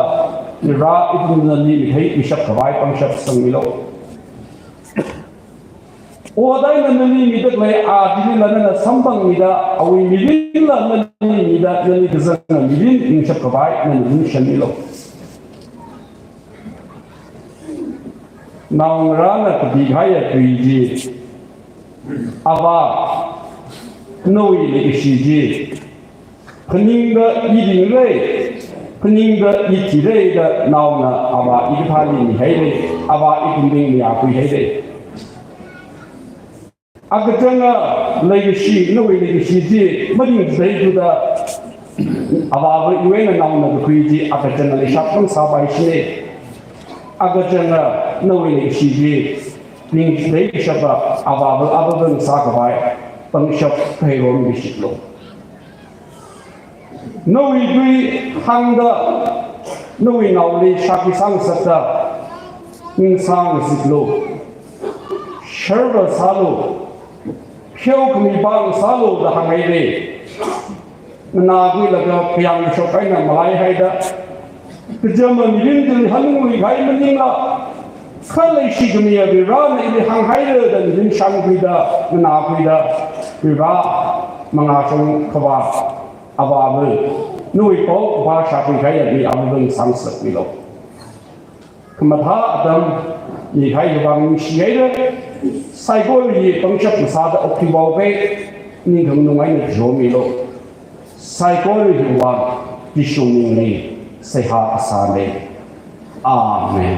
Vare ithum nali mihai mishap khavai pangshap sangmilu. Oda eina nali mida khalei a chili nana samphangmida, awui mirinla nali mida, nali kazanga mirin ningshap khavai nana ningshanmilu. Naongarāna kapi kahaiya tui chi, Avā, nawui leikashi chi phaningda i dingrei, phaningda i thirei da naona Avā i kathāli mihairei, Avā i kunding miya khuihairei. Akachanga leikashi, nawui leikashi chi maningshai thuda, Avāva iwui eina naona kakhui chi akachanga leishap khamsāpai shine. Akachanga nawui leikashi chi ningshai kashapa Avāva avāva sākhavai pangshap kahai rom bishitlu. Nawui tui hāngda, nawui naoli shākhi sāngasakta, ningsāngasaklu. Sharva sālu, pheokhami pāng sālu da hānghairei. Nganākhuilaga khayang shok eina malaihaida, kachama mirin chili hanungluikahai maningla, kha leishikhamiya Varena ili hānghaira da mirin shānkhuida, nganākhuida, Vare mangā shong khavā Avāva, nawui pao khavā shākhui kahaiya mi avāva sāngasakmilu. Khamathā atam mikahai vang ningshihaira, saikora hi pangshap masāda okthuipaoki, ningkhang nungaina jomilu. Saikora hiwui vang Jishu mingli seihā kasāne. Amen.